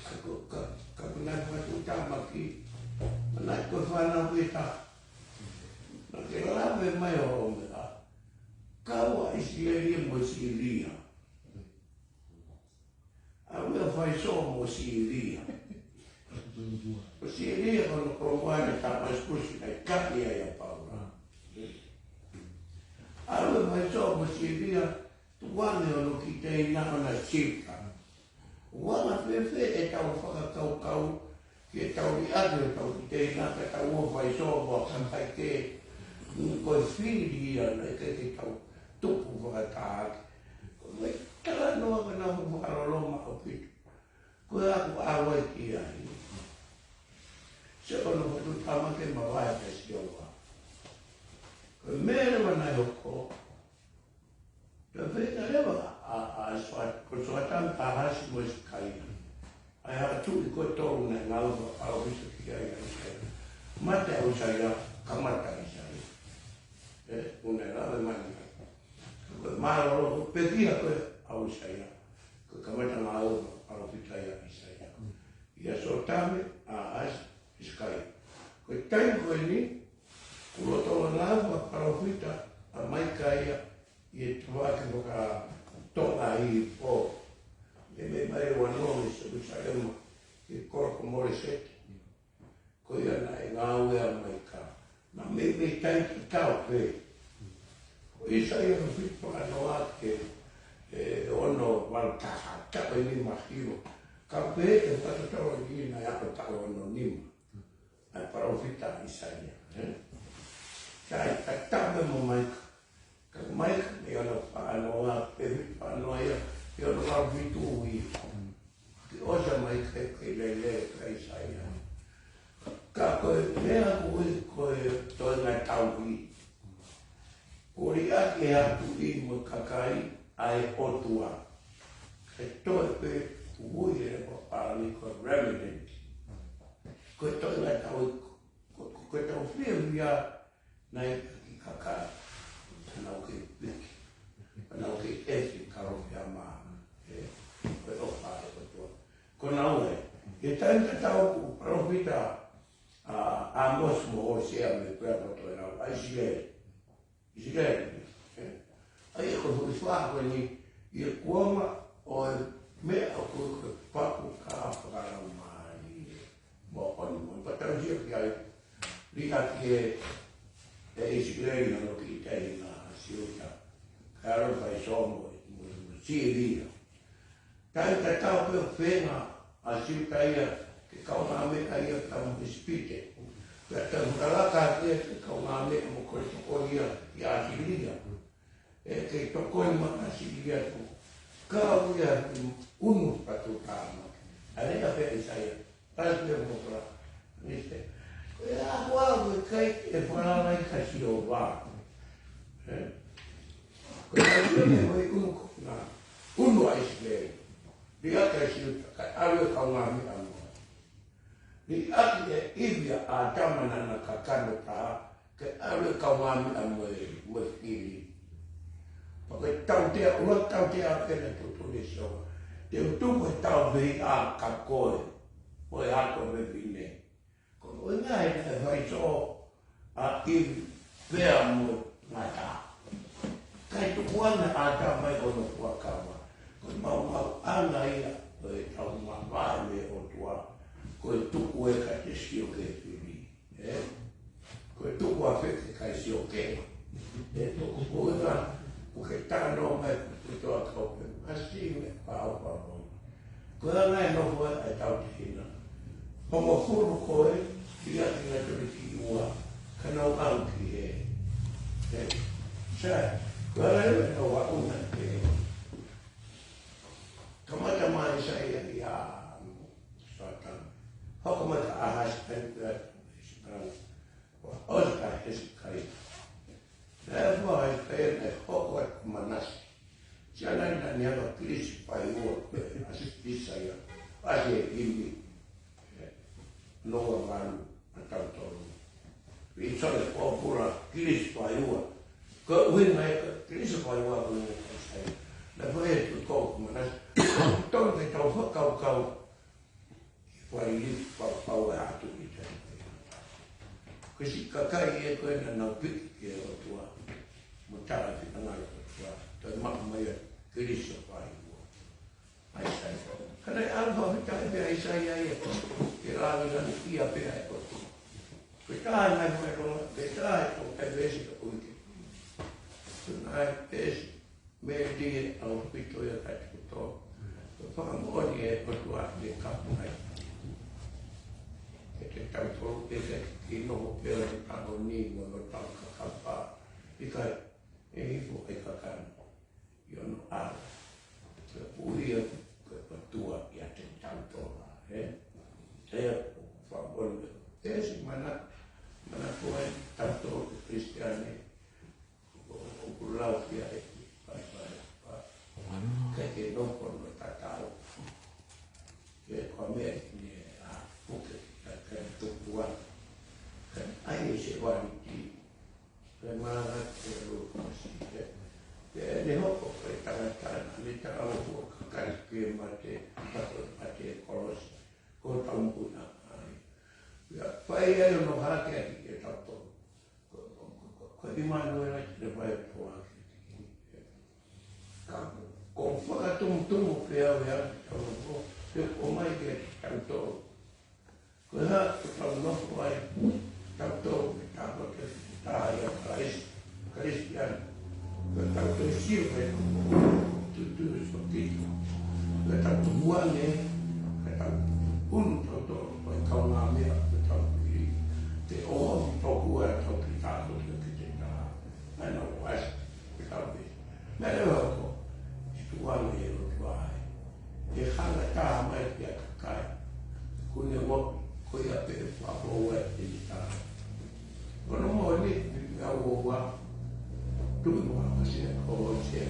Ka ko, ka, ka ko e naʻe fakatuʻutāmaki, naʻe ko e fānau pē taha. Naʻa ke lave mai ʻo meʻa, kau ʻa ʻIsileli mo Sīlia. ʻAlu ia ʻo fai sō mo Sīlia. Ko Sīlia ko hono kolomuʻa ʻi Tamasikusi naʻe kapi ai ʻa Paula. ʻAlu ia ʻo fai sō mo Sīlia, tukuange hono kiʻi teina ʻo na Siuta. ʻOku anga fēfē ʻetau fakakaukau, ke tau liʻaki hotau kiʻi teina ka tau ō ʻo fai sō mo ha kakai kehe. Ko e fili ia naʻe ʻikai ke tau tupu fakataha. Ko e meʻa talanoa ka nau fakaloloma ʻaupito. Ko e ʻaku ʻa vai ki ai. Se ko hono fakatuʻutāmaki ke mavahe kia Sihova. Ko e meʻa leva naʻe hoko. Pea feinga leva ʻa, ʻa, ʻa Soa-, ko Soatame, ʻAhasi mo Hisekaia. ʻA e hā tuʻi ko e tolu naʻe ngāue fakapalōfita ki ai ʻa ʻIsaia. Mate ʻa ʻIsaia, kamata ʻa ʻIsaia. ʻE, ʻoku ne lave mai. Ko e mālōlō, pekia ko ē ʻa ʻIsaia. Ko e kamata ngāue fakapalōfita ia ʻa ʻIsaia. ʻIa Soatame, ʻAhasi, Hisekaia. Ko e taimi ko eni, kuo lolotonga ngāue fakapalōfita ʻa Maikaia, ʻi he tafaʻaki faka-Tonga Hihifo. Meimei mai ʻa e ua noa mei Selusalema, ʻi he kolo ko Molesete. Ko ia naʻe ngāue ʻa Maika. Naʻe meimei taimi tatau pē. Ko ʻIsaia ʻoku fitu noa ki he, ʻe, ono valu taha, taʻu ʻe nima hiva. Ka pehē ʻe he fakatotolo ʻi he naʻe ako taʻu ono nima. ʻA e palōfita ʻIsaia, ē? Ka ʻi he taimi mo Maika. Ka Maika mei ono fā noa, pē fitu noa ia, pē ono valu fitu ia. Ke ʻosi ʻa Maika ʻi he lele ʻa ʻIsaia. Ka ko e meʻa ʻoku ui ko e toenga tauhi. Ko e liʻaki ʻe he ʻatu ʻi mo e kakai ʻa e ʻOtua. Ke toe pē ui ʻe he papālangi ko e remnant. Ko e toenga tauhi ko, ko, ko e tau fiefia naʻe ki kakai. Ka nau kei piki. Ka nau kei ʻefi ka rofi a mā. ʻE, ko e ʻofa ʻa e ʻOtua. Ko naua ē. ʻI he taimi tatau ʻoku palōfita ʻa ʻĀmosi mo Hōsea mei he puleako ʻo Tonga ʻa ʻIsileli. ʻIsileli, ē? ʻA ia ko e foʻi fā ko eni, ʻi he kuonga ʻo e meʻa ʻoku ko e paku ka fakalaumālie. Mo ʻoni mo pea tau sio ki ai, liʻaki ʻe, ʻe ʻIsileli hono kiʻi teina ʻa Siuta. Kae ʻalu ʻo fai sō mo, mo, mo Sīlia. Taimi tatau pē ʻoku feinga ʻa Siuta ia Ke kaungāmeʻa ia pea mo ʻIsipite. Pea tau kalaka ki he kaungāmeʻa mo Koletokolia ʻi ʻAsilia. ʻE ke tokoni mai ʻAsilia ko. Kau ia ki unu patu tāma. ʻA ē ʻa pē ʻAisea. Pea pē mo kala. Nise. Ko e ako au e kai e falala i ka Sihova. ʻE? Ko e kai e unu ko na. Unu ʻa ʻIsileli. Liʻaki ʻa Siuta, kae ʻalu e kaungāmeʻa mo ia. Liʻaki e ivi ʻa ʻĀtama naʻa na kakano taha, kae ʻalu e kaungāmeʻa mo e, mo e fili. Pea ko e tautea, ua tautea pē naʻe tuʻutuʻuni ʻe Sihova. Te u tuku e tauveʻa kia koe, mo e ato fefine. Ko e ʻuhinga ia naʻe fai ʻe Sihova ʻa ʻIvi pea mo ngata. Kae tuku ange ʻa ʻĀtama ʻi hono fuakava. Ko e maumauʻanga ia ʻo e tau mavahe mei he ʻOtua. Ko e tuku ē kae te sio ki he fili. ʻE? Ko e tuku ā pē ke kai sio ki he. ʻE tuku ko ē ka, ʻoku ke talanoa mai ko e toa kau pē. ʻAsi me pau pau. Ko e anga e nofo ʻa e tautehina. Hongofulu ko ē, liʻaki nautolu ki ua, ka nau ʻalu ki hē. ʻE, sai, ko e anga e nofo ʻa una ke. Kamata mai ʻAisea ia, Sātane. Hoko mai kia ʻAhasi, ʻa ia ko Hesekaia. ʻOsi kia Hesekaia. Naʻe fua ʻa ʻIsileli naʻe hoko atu ko Manase. Siana ina ni anga kilisi fai ua ko e ʻasi ʻIsaia. ʻAsi e ʻimi. Noa malu ʻa tautolu. ʻI sole pōpula kilisi fai ua. Ko e ʻuhinga ia ko e kilisi fai ua ko e ʻIsaia. Naʻe fai atu ko Manase. Tau ke tau fakakaukau. Fai lilifu fakapapau atu ʻi he taimi. Ko e siʻi kakai ē ko ē naʻa nau piki ki he ʻOtua. Mo tala ki he ngaahi ʻOtua. Toe maʻu mai ʻa Keliso fai ua. ʻAisea. Ka naʻe ʻalu fakafetaʻi pē ʻa ʻAisea ia. Ke lāngilangiʻia pē ʻa e ʻOtua. Ko e taha naʻe fai ronga, ko e taha ʻo e veesi ka ʻuike. Ko e ngaahi veesi. Mei he ʻaupito ia ka tuto. Ko e fakamoʻoni ʻe ʻOtua ʻe kapu ai. Ke te tautolu ʻe ke ki noho pea ʻo tano ni mo ʻo tau kakapa. ʻIkai, ʻe hifo ʻe kakano. ʻI ono ʻaho. Ke puhia ke patua ia te tautolu. He? He, fakamoʻoni. He si mana, mana ko e tautolu Kristiane. ʻOku lau kia e ki, pai, pai, pai. Ke ke nofo no tatau. Ke kua meʻa ni a puke, ke ke tukuan. Ke ai e se wani ki. Ke mara ke lu kosi ke. Ke ne hoko ke tangata, ne tangata mo kua kakai ke mate, mate, mate kolosi. Ko taumukuna ai. Ia, fai ai ono hake aki ke tautolu. Ko, ko, ko, ko ʻImanuela te ne fai atu ʻa e. Ka, ko fakatumutumu pē au ia, tau ko, te ko mai ke tau tō. Ko e hā, ko tau nofo ai, tau tō, ke tau ko te tā ia Kalaisi, Kalaisi ia. Ko tau tō sio pē, tu, tu, so ki. Ko tau tō kuane, ko tau unu tau tō, ko e kaungāmeʻa, ko tau piri. Te o, tō kua tau ki tā, ko te ki te tā. Ana o as, ke tau pē. Mea leva ko, i tuanga e o tuai. E hanga tā mai ki a kakai. Kune mo, ko ia pē fua ko ua e te ni tā. Kono mo ni, ni a o ua. Tui mo a kasi e ko o se.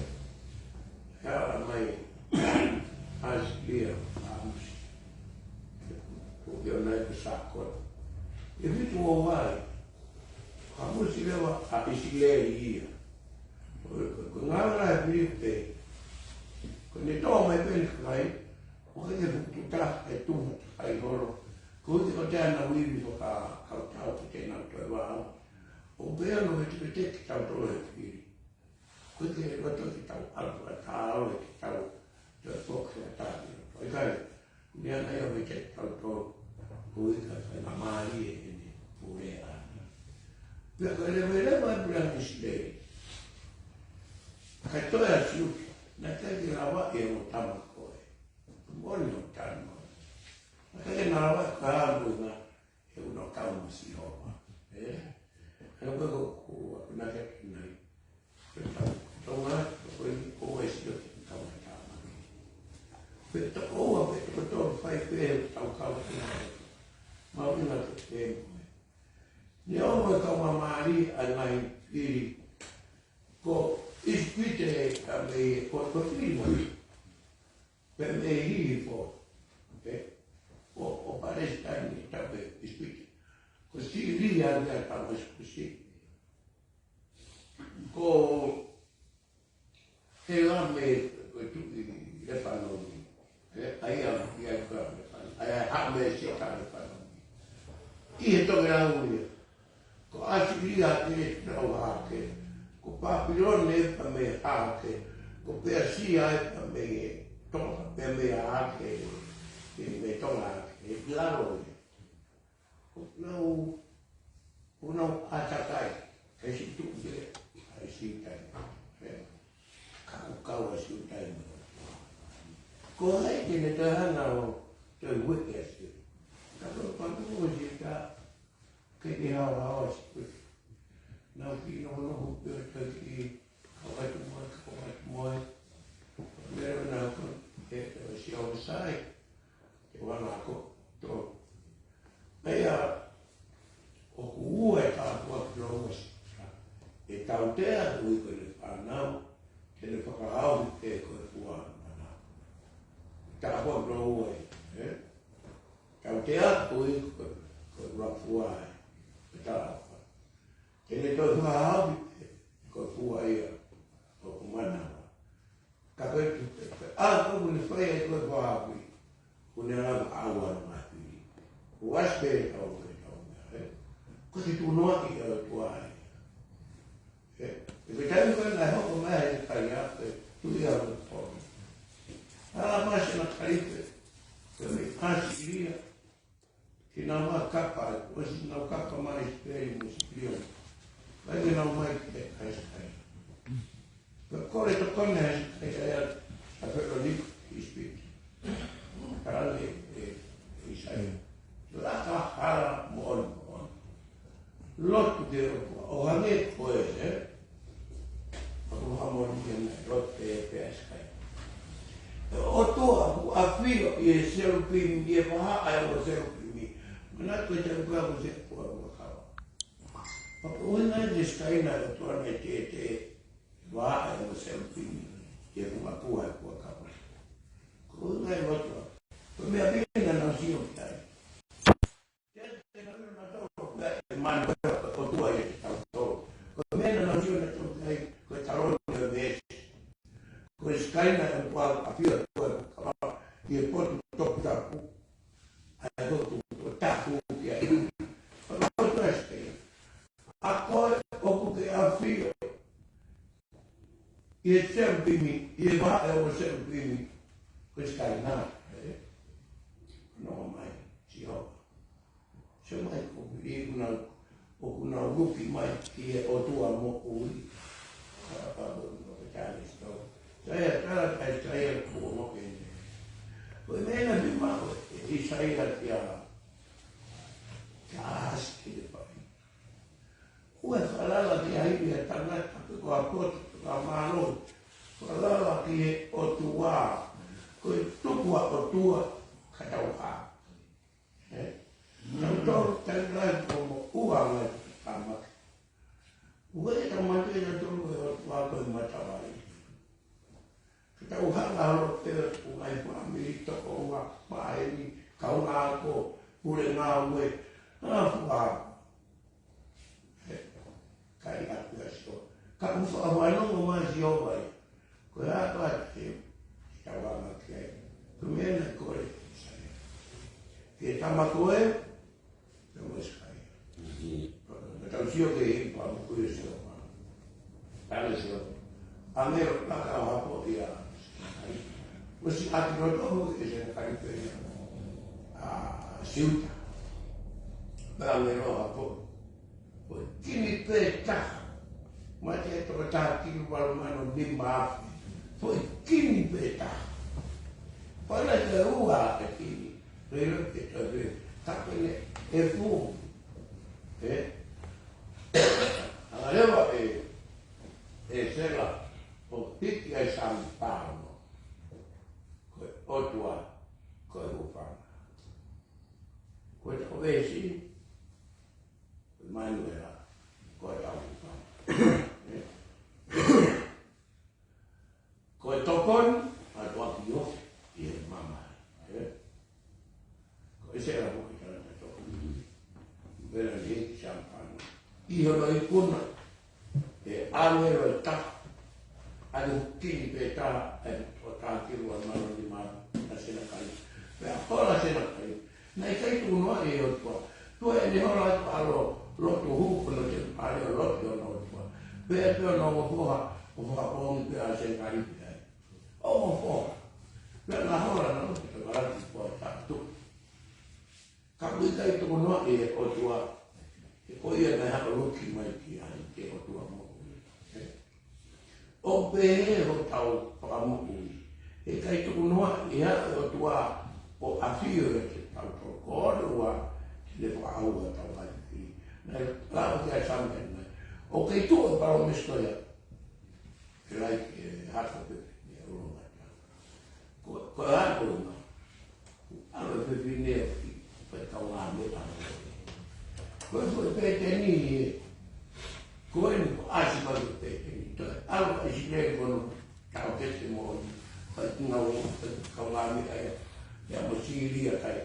He ala mai, as lia, a musi. Ko ia nai ko sa ko. E vitu o wai. Ka musi leva a ʻIsileli ia. Ko, ko, ko ngala e Filipe. Ko ne tō mai pē ni kai. Ko ke fukuta e tuha kai holo. Ko te ko te ana wiwi ko ka, ka tau ko te na toe wao. ʻO pea no he te te ki tau tolo e fili. Ko ke loto ki tau alu a tau e ki tau. Toe foki a tau. Ko i kai. Ni ana ia me ke tau tō, ko i ka kai na mālie e ne pule ana. Pea ko e leveleva e pule ana ʻIsileli. Kai toe a siu, na kai ke lava e o tama ko e. Moni o tama. Na kai ke na lava ʻa e ngaahi fili. Ko ʻIsipite ʻa mei, ko, ko fili mo. Pea mei hifo. Okay? Ko, ko Palesitaine ʻi he tapu ʻIsipite. Ko Sīlia ʻa e tama Sikusi. Ko Helame ko e tuʻi Lepanoni. ʻE, ʻa ia, ʻa ia ko Lepanoni. ʻA ia, ha me si ka Lepanoni. ʻI he tokelau ia. Ko ʻAsilia ʻe nau hake. Ko Papilone ʻe pea mei hake. Ko Peasia ʻe pea mei Tonga, pea mei hake. ʻE mei Tonga hake. ʻE lalo ia. ʻO nau, ʻo nau ʻātakai, ʻa e siʻi tuʻi ē, ʻa e siʻi tai. Ē? Ka ʻoku kau ʻa e siʻi tai mo. Ko hai te ne toe hanga ʻo toe ueʻi ʻa e siʻi. Ka ko e patu ʻo e siʻi tai, ke ke haohaoa siʻi. Nau kiʻi nohonoho pē ʻo toe kiʻi kau atu mo e, kau atu mo e. Mea na ko e, ʻe, ʻe, siʻi ʻo sai. Te wana ko to. Meʻa ʻoku ua e tāpuaki ʻoku ua si. ʻE tautea ʻa e ui ko e fānau, te ne fakahaofi pē ko e fua manava. Tāpuaki ʻoku ua e, ē? Tautea ʻa e ui ko e, ko e fua e, e tāpuaki. Te ne toe fakahaofi pē ko e fua ia ʻo e manava. Ka ko e tuʻu pē, pē. ʻA, ko ʻene fai ai ko e fakahaofi. Ko ʻene ala ʻaua ʻa e ngaahi fili. ʻOku ʻasi pē ʻetau, ʻetau meʻa, ē? Ko e tuʻu noa ki he ʻOtua ē. Ē? ʻI he taimi ko ē naʻe hoko mai ai ʻa Hesekia ko e tuʻi ʻa e ʻOtua. ʻA, masi na kalipe. Ko e meʻa ʻAsilia. Ke nau maʻu kapa, ʻosi nau kapa mai ʻIsileli mo Sipilione. Vai ke nau mai ki he ʻAisikaia. Ka kole tokoni ʻa ʻAisikaia ia ʻa Felo Niko ʻi ʻIsipite. Tala ʻe, ʻe, ʻe ʻAisikaia. Laka hala moʻoni moʻoni. Lotu ke ʻo, ʻo hangē ko e, ē? ʻOku hamo ni ke nai lotu pē, pē ʻAisikaia. ʻE ʻOtua ʻoku ʻafio ʻi he selupimi, ʻi he vahaʻa ʻo e selupimi. Manatu ko e selupimi ko e selupimi ʻo e kava. Pea ko e ʻuhinga ʻe ʻAisikaia ʻOtua naʻe te, te, vahaʻa ʻo e selupimi. ʻI he funga pua ʻo e kava. Ko e ʻuhinga ʻe ʻOtua. Ko e meʻa pē naʻa nau sio ki ai. Ke, ke nau ʻilo nautolu, ʻe manu ʻa e ʻOtua ʻiate kitautolu. Ko e meʻa naʻa nau sio nautolu ki ai, ko e taloni ʻo e meesi. Ko ʻAisikaia ʻoku ʻafio ʻa e ʻOtua ʻi he potu toputapu. ʻA e potu toputapu ki ai. Ko e ʻOtua ʻAisikaia. ʻA koe ʻoku ke ʻafio ʻi he selupimi, ʻi he vahaʻa ʻo e selupimi, ko ʻAisikaia, ē? Nonga mai, Sihova. Sio mai ko e fili ʻoku nau, ʻoku nau luki mai ki he ʻOtua moʻui. Ka pa ko no ke tane sio. Sai ʻa tala ʻa ʻAisikaia ko no ke ne. Ko e meʻa naʻe maʻu ʻe ʻAisikaia kia, kia ʻAhasi ki he fai. Ko e falala ki ai ʻa e tangata pe ko ha poto pe ko ha mālohi. Falala ki he ʻOtua. Ko e tuku ʻa e ʻOtua ka tau hā. Ē? Tau tau tau tau ko mo ua mai tamaki. Ua e tamaki ʻe tau tau ko e ʻOtua ko e matavai. Ke tau hanga holo pē ʻo ngaahi fāmili toko ua, pāheni, kaungāako, pule ngāue, ʻa fua. Ē, kai atu ʻa Sihova. Ka ʻoku fakafanongo mai Sihova ia. Ko e hā koā te tau hanga ki ai. Ko e meʻa naʻe kole. Ke tama ko ē, Pea mo ʻAisikaia. Mhm. Ka tau sio ki he ʻi pa mo kui sio ma. Tale sio. ʻAngelo laka ʻo hapo ia. ʻOsi ʻaki loto ʻe Senakalipe ia ʻa Siuta. Pea ʻangelo hapo. Ko e kini pē taha. Mate ʻe toko taha kilu valu mano nima afe. Ko e kini pē taha. Pea naʻe ua ʻa e kini. Lele ke toe lele. Ka pene e fu. Ē? ʻAngaleva ʻe, ʻe Sela ʻo hiki ai Sami pāno. Ko e ʻOtua, ko e hūfanga. Ko e tau veesi, ko e Manuela, ko e Sela mo ke tala tato. Vela ni he ki San Pano. ʻI hono ikuna, ʻe ʻāngelo ʻe taha. ʻAlu kini pē taha, ʻe ʻo taha ki lua mano ni mano, ʻa Senakeribe. Pea hola Senakeribe. Naʻe ʻikai tuku noaʻi ʻe he ʻOtua. Tuʻu ʻene hola atu ʻa lo, lotu hū, ko no te pale ʻo lotu ʻo no ʻOtua. Pea pea no mo foha, ʻo fakapoongi pē ʻa Senakeribe ai. ʻO mo foha. Pea na hola na lotu te kalati ko taha tuʻu. Ka ʻoku ʻikai tuku noaʻi ʻe he ʻOtua, he ko ia naʻe hanga ʻo loki mai ki ai, ki he ʻOtua moʻui. ʻOku pehē hotau fakamoʻui. He ʻikai tuku noaʻi ʻe he ʻOtua ʻo ʻafio ʻiate kitautolu, ko hono ʻuhinga te ne fakaʻauha hotau ʻahiʻahi. Naʻe lau ki ai Saame ʻanenai. ʻOku kei tuʻu e palōmesi ko ia. Ke lai ke hako pē, ne ulo mata. Ko, ko e ʻalu ko ena. ʻAlu e fefine ʻo ki, pea kaungāmeʻa. Ko e, ko e pēteni ē. Ko eni ko ʻasi mai ko e pēteni. Toe ʻalu ʻa ʻIsileli ko hono tau kete mo, pea ki ngau, pea kaungāmeʻa ia. Ia mo Sīlia kai.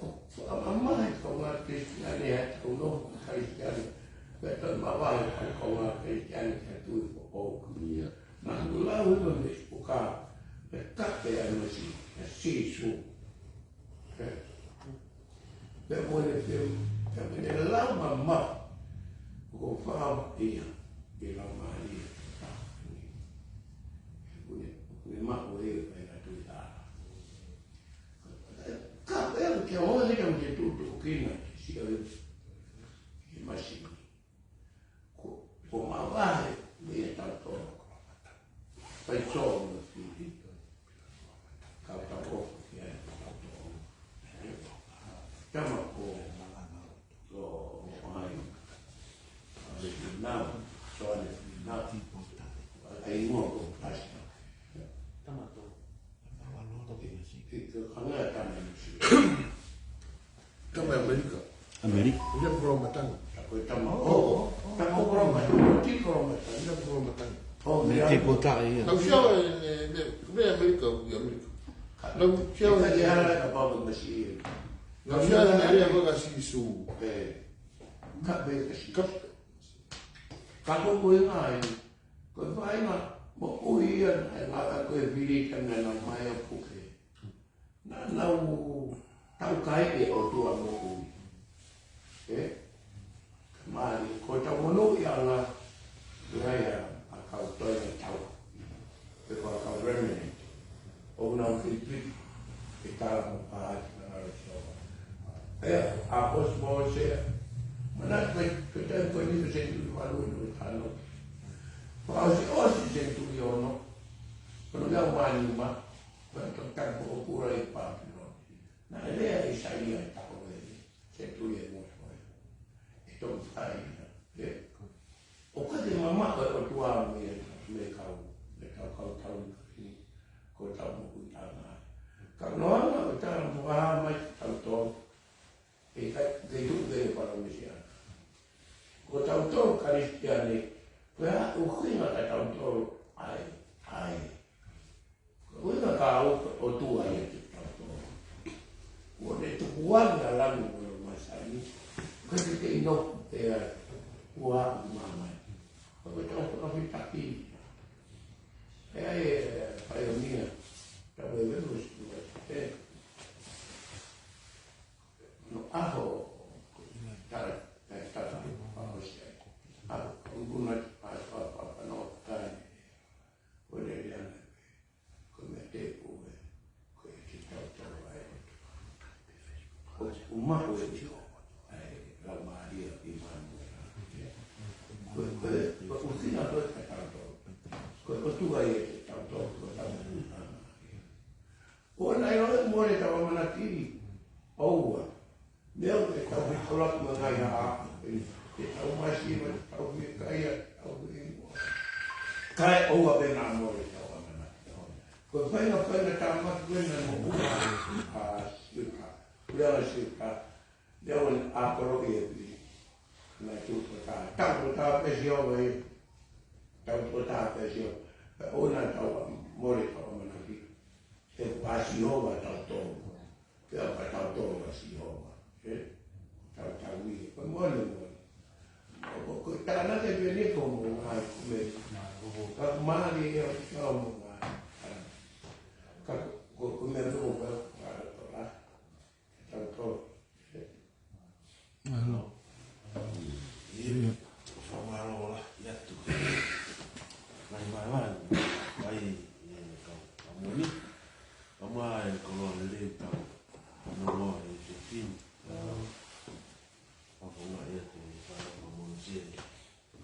ʻO, ʻa, ʻa mai kaungā Kalisitiane ʻa e tau nofo Kalisitiane. Pea toe mavahe kaungā Kalisitiane ki he tui foʻou. Ia. Naʻa ku lau ʻi he meʻa ko ka, pea kape ai mo Sī, ʻa Sīsū. Pea, pea mo ne pea, pea mo ne lau mamafa. Ko fama ia, ke lau mālie. Ko ne, ko ne maʻu e, pea na tui tā. Ka pea ke o he ka mo te tutu kina, si o he, he masini. Ko, ko mavahe meia tautolu. Fai sō mo fili. Ka tau ʻofa ki ai tautolu. Tama ko, ko, ko ai. Ane finau, so ane finau. Ai mo ko pasta. Tama to. Ki, ki, ko anga tama ni si. Tama ʻAmelika. ʻAmelika. Ina kolo matanga. Ko e tama. Oh, tama kolo matanga. Ti kolo matanga. Ina kolo matanga. Oh, Mea ia. Te pota ia. Nau siau e, e, me, me ʻAmelika, ʻi ʻAmelika. Nau siau e, e, ala ka papa masi. Nau siau e, e, ko ka Sīsū. Eh. Ka pe ka Sīsū. Ka, ka ko ko e ngai. Ko e faʻahinga moʻui ia, naʻe ngata ko e vili ka naʻa nau mai ʻo puke. Naʻa nau taukaeʻi e ʻOtua moʻui. Ē? Ka mālie, ko ʻetau monūʻiaʻanga, ʻi ai ʻa, ʻa e kau toenga tau. Pe ko e kau remnant. ʻOku nau fili piki, ʻe tala mo pāti ka ngalo Sihova. ʻA ia, ʻa Mōsese, manatu ko e, ko e taimi ko eni ko e senituli valu ʻi he tano. Fakaʻosiʻosi senituli ono, ko hono ʻaho ʻe nima, ko e toki tau ko e pula ʻi Pāpilone. Naʻe lea ʻa ʻAisea ʻi he taʻu ʻe, senituli ʻe Mōsese. ʻE toki fai ia, ē? ʻOku ʻikai ke mamaʻo e ʻOtua mei, mei he kau, mei he kau, kau tau ni, ko ʻetau moʻuiʻanga. Ka noa na, ʻo tala mo ha mai tautolu, ʻe ʻikai, ʻikai tuʻu ke ne palōmesi ʻana. Ko tautolu Kalisitiane, ko e hā e ʻuhinga ka tautolu ʻai, ʻai. Ko e ʻuhinga ka ʻo, ʻOtua ia ke tautolu. Kuo ne tukuange ʻa langi mo e masani, ka ke te ino, ʻe ai, ua ʻi māmani. Ko e tau fakafitaki. ʻE ai e, e, paionia, tau e venu, e, no ʻaho, tala, e, tala, ʻaho sia. ʻAho, ʻo nguna, pa, pa, pa, pa, no, kai. ʻO le le ana, ko e meʻa tēpile, ko e te tautau ai. ʻO, ʻo maʻu e, ai, lau mālie ʻi māmani. Ko e, ko e, ko e ʻuhinga ko e ka tautau. Ko e ʻOtua ia te tautau, ko e tautau. ʻO nai ʻo e mole tau ʻamanaki. ʻOua. Meʻa ʻoku tau fitolaki mo e ngaahi haʻa. ʻE tau masi mo tau fikaia, tau fikaia. Kae ʻoua pē naʻa mole tau ʻamanaki. Ko e faʻahinga, faʻahinga tāmaki ko ena mo ua ʻa Siuta. Ua ʻa Siuta. Lea ʻo ne ʻākoloki e pili. Naʻe tuʻu ko tā. Tau ko tā pē Sihova ē. Tau ko tā pē Sihova. Kae ʻoua naʻa tau mole tau ʻamanaki. He ko ʻa Sihova tautolu. Pea ka tautolu Sihova. ʻE, tautau ia. Ko e mole mole. Ko, ko, ko e tānaki pē eni ko mo ngai ko me. Ka mali ia ko mo ngai. Ka ko, ko me ko ka, ka, ka, ka, ka, ka, Mālō. ʻIo, fakamālō lahi atu. Mai, mai, mai, mai, ʻe, kau, kau moni. Kau mai, koloa lelei, kau, kau noa, ʻe, te fini. Kau, kau mai, ʻe, te, kau, kau moni, te,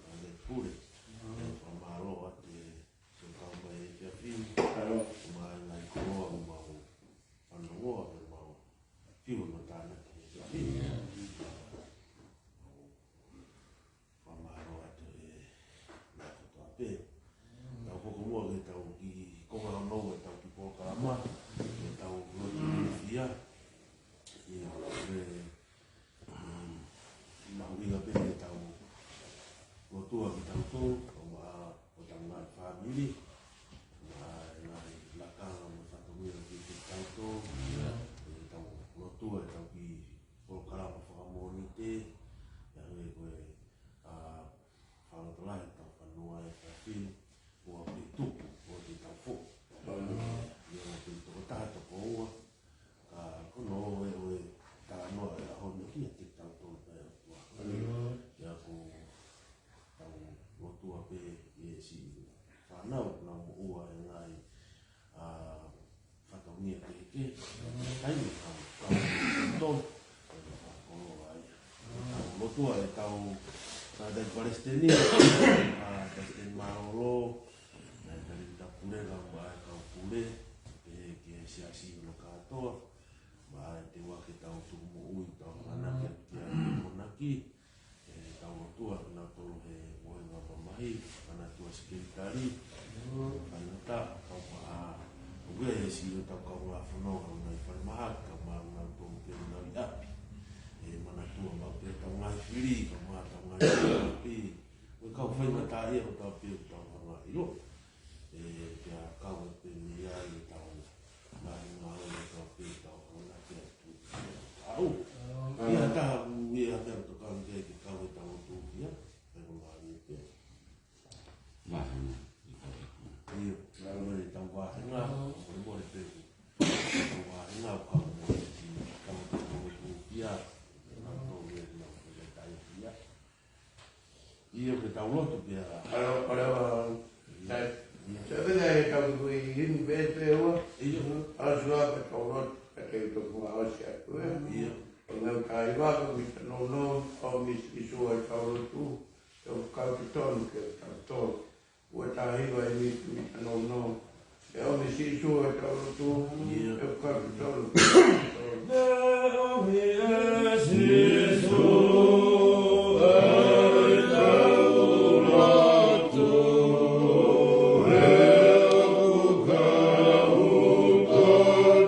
kau, te pule. ʻE, fakamālō atu, ʻe, kau mai, ʻe, te fini. Kau mai, ngai koloa, mau, ʻa noa, mau. Fiu no tānaki he fiu. Fakamālō atu ʻe nā kotoa pē. Tau hoko muʻa ke tau ki konga ono ʻetau kiʻi polokalama, ke tau lotu fiefia. ʻIo, ʻe, mm, mahuʻinga pē ke tau lotua kitautolu, ʻo ma ʻo tau ngaahi fāmili, ngaahi, ngaahi lakanga mo e fatongia kiate kitautolu, ʻe tau lotua ʻetau kiʻi polokalama fakamonite, ʻa ia ko e, ʻa, fakalotolahi ʻetau fonua ʻe fafine, ʻoua ʻe tuku, ʻoua ʻe tau foʻi. ʻIo, ʻoua ʻe toko taha, toko ua, ka ko hono ʻoe, ʻoe talanoa ʻi he ʻaho ni kiate kitautolu pē ʻOtua. ʻIo, ko ʻetau lotua pē ʻi he siʻi fānau, nau moʻua he ngaahi, ʻa, fatongia kehekehe, taimi ka, ka, tonu, ʻe, koloa ia. Tau lotua ʻetau, tau palesiteni, ʻa, palesiteni mālōlō, ʻa, tau puleʻanga mo e kau pule, pehē ki he siasi hono kātoa, mo e teuteu ke tau tuku moʻui, tau hanake atu ki he akonaki, ʻe, tau lotua kinautolu he mohenga mamahi, ʻa e ʻEiki Sekelitali, ʻa e ʻEiki Kaupaʻa, ʻo ke he siʻi ʻo tau kaungā fononga ʻo nai falemahaki, kae ʻumaʻā kinautolu pē ʻoku nau ʻi ʻapi. ʻE, manatua maʻu pē ʻetau ngaahi fili, kae ʻumaʻā ʻetau ngaahi ʻapi. Ko e kau faingataʻaʻia ʻo tau pē ʻo tau hanga ʻilo. ʻE, pea kau ai pē mei ai ʻetau ngaahi ngāue ʻo tau pē ʻo tau hanga ke atu. Au. ʻIo, taha ʻoku ʻi ai ha meʻa ʻoku tokanga ki ai ke kau ʻetau lotu ia. Pea ko mālie pē. Vāhenga. ʻIo, ngalo mai ʻetau vāhenga, mole mole pē. ʻEtau vāhenga ʻo kau mo e siʻi, kau ʻetau lotu ia. Kau tau ia, kau ʻetau ia. ʻIo, ke tau lotu pea. ʻAlo, ʻalo, ʻalo. ʻIo. Sai, sai pē ʻetau kui himi pē pē ua. ʻIo. ʻAlo sua ke tau lotu, ka te u toki ʻosi atu ē. ʻIo. ʻO ngau kai vaka mi tano no, ʻo mi si sua ʻetau lotu, ʻo kau ki tonu ke tau tonu. Ua tahi vai mi mi tano no. ʻE ʻomi Sīsū ʻetau lotu, ʻio, ʻe kau ki tonu. ʻE ʻomi ʻe Sīsū ʻetau lotu, ʻe ʻoku kau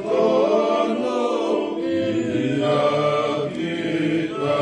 totonu ia kitautolu.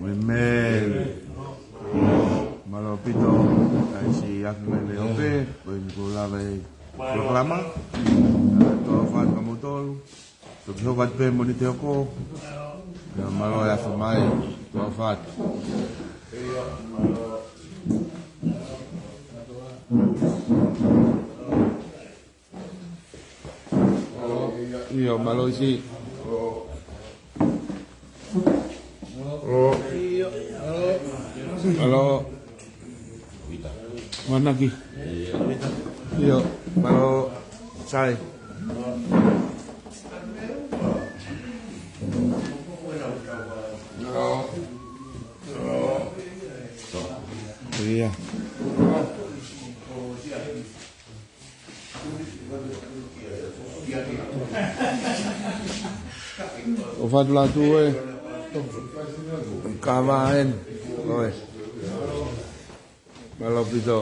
Amen. Mālō ʻaupito, ʻa e siʻi afi mai mei ʻope, ko eni kuo lava e polokalama. Tau ʻofa atu kimoutolu. Toki hoko atu pē Mōnite hoko. Mālō e afi mai, tau ʻofa atu. ʻIo, mālō ʻEiki. Mālō. Manaki. ʻIo, mālō Sai. ʻIo. ʻOfa atu lātū e kava eni. ʻOe. Mālō ʻaupito.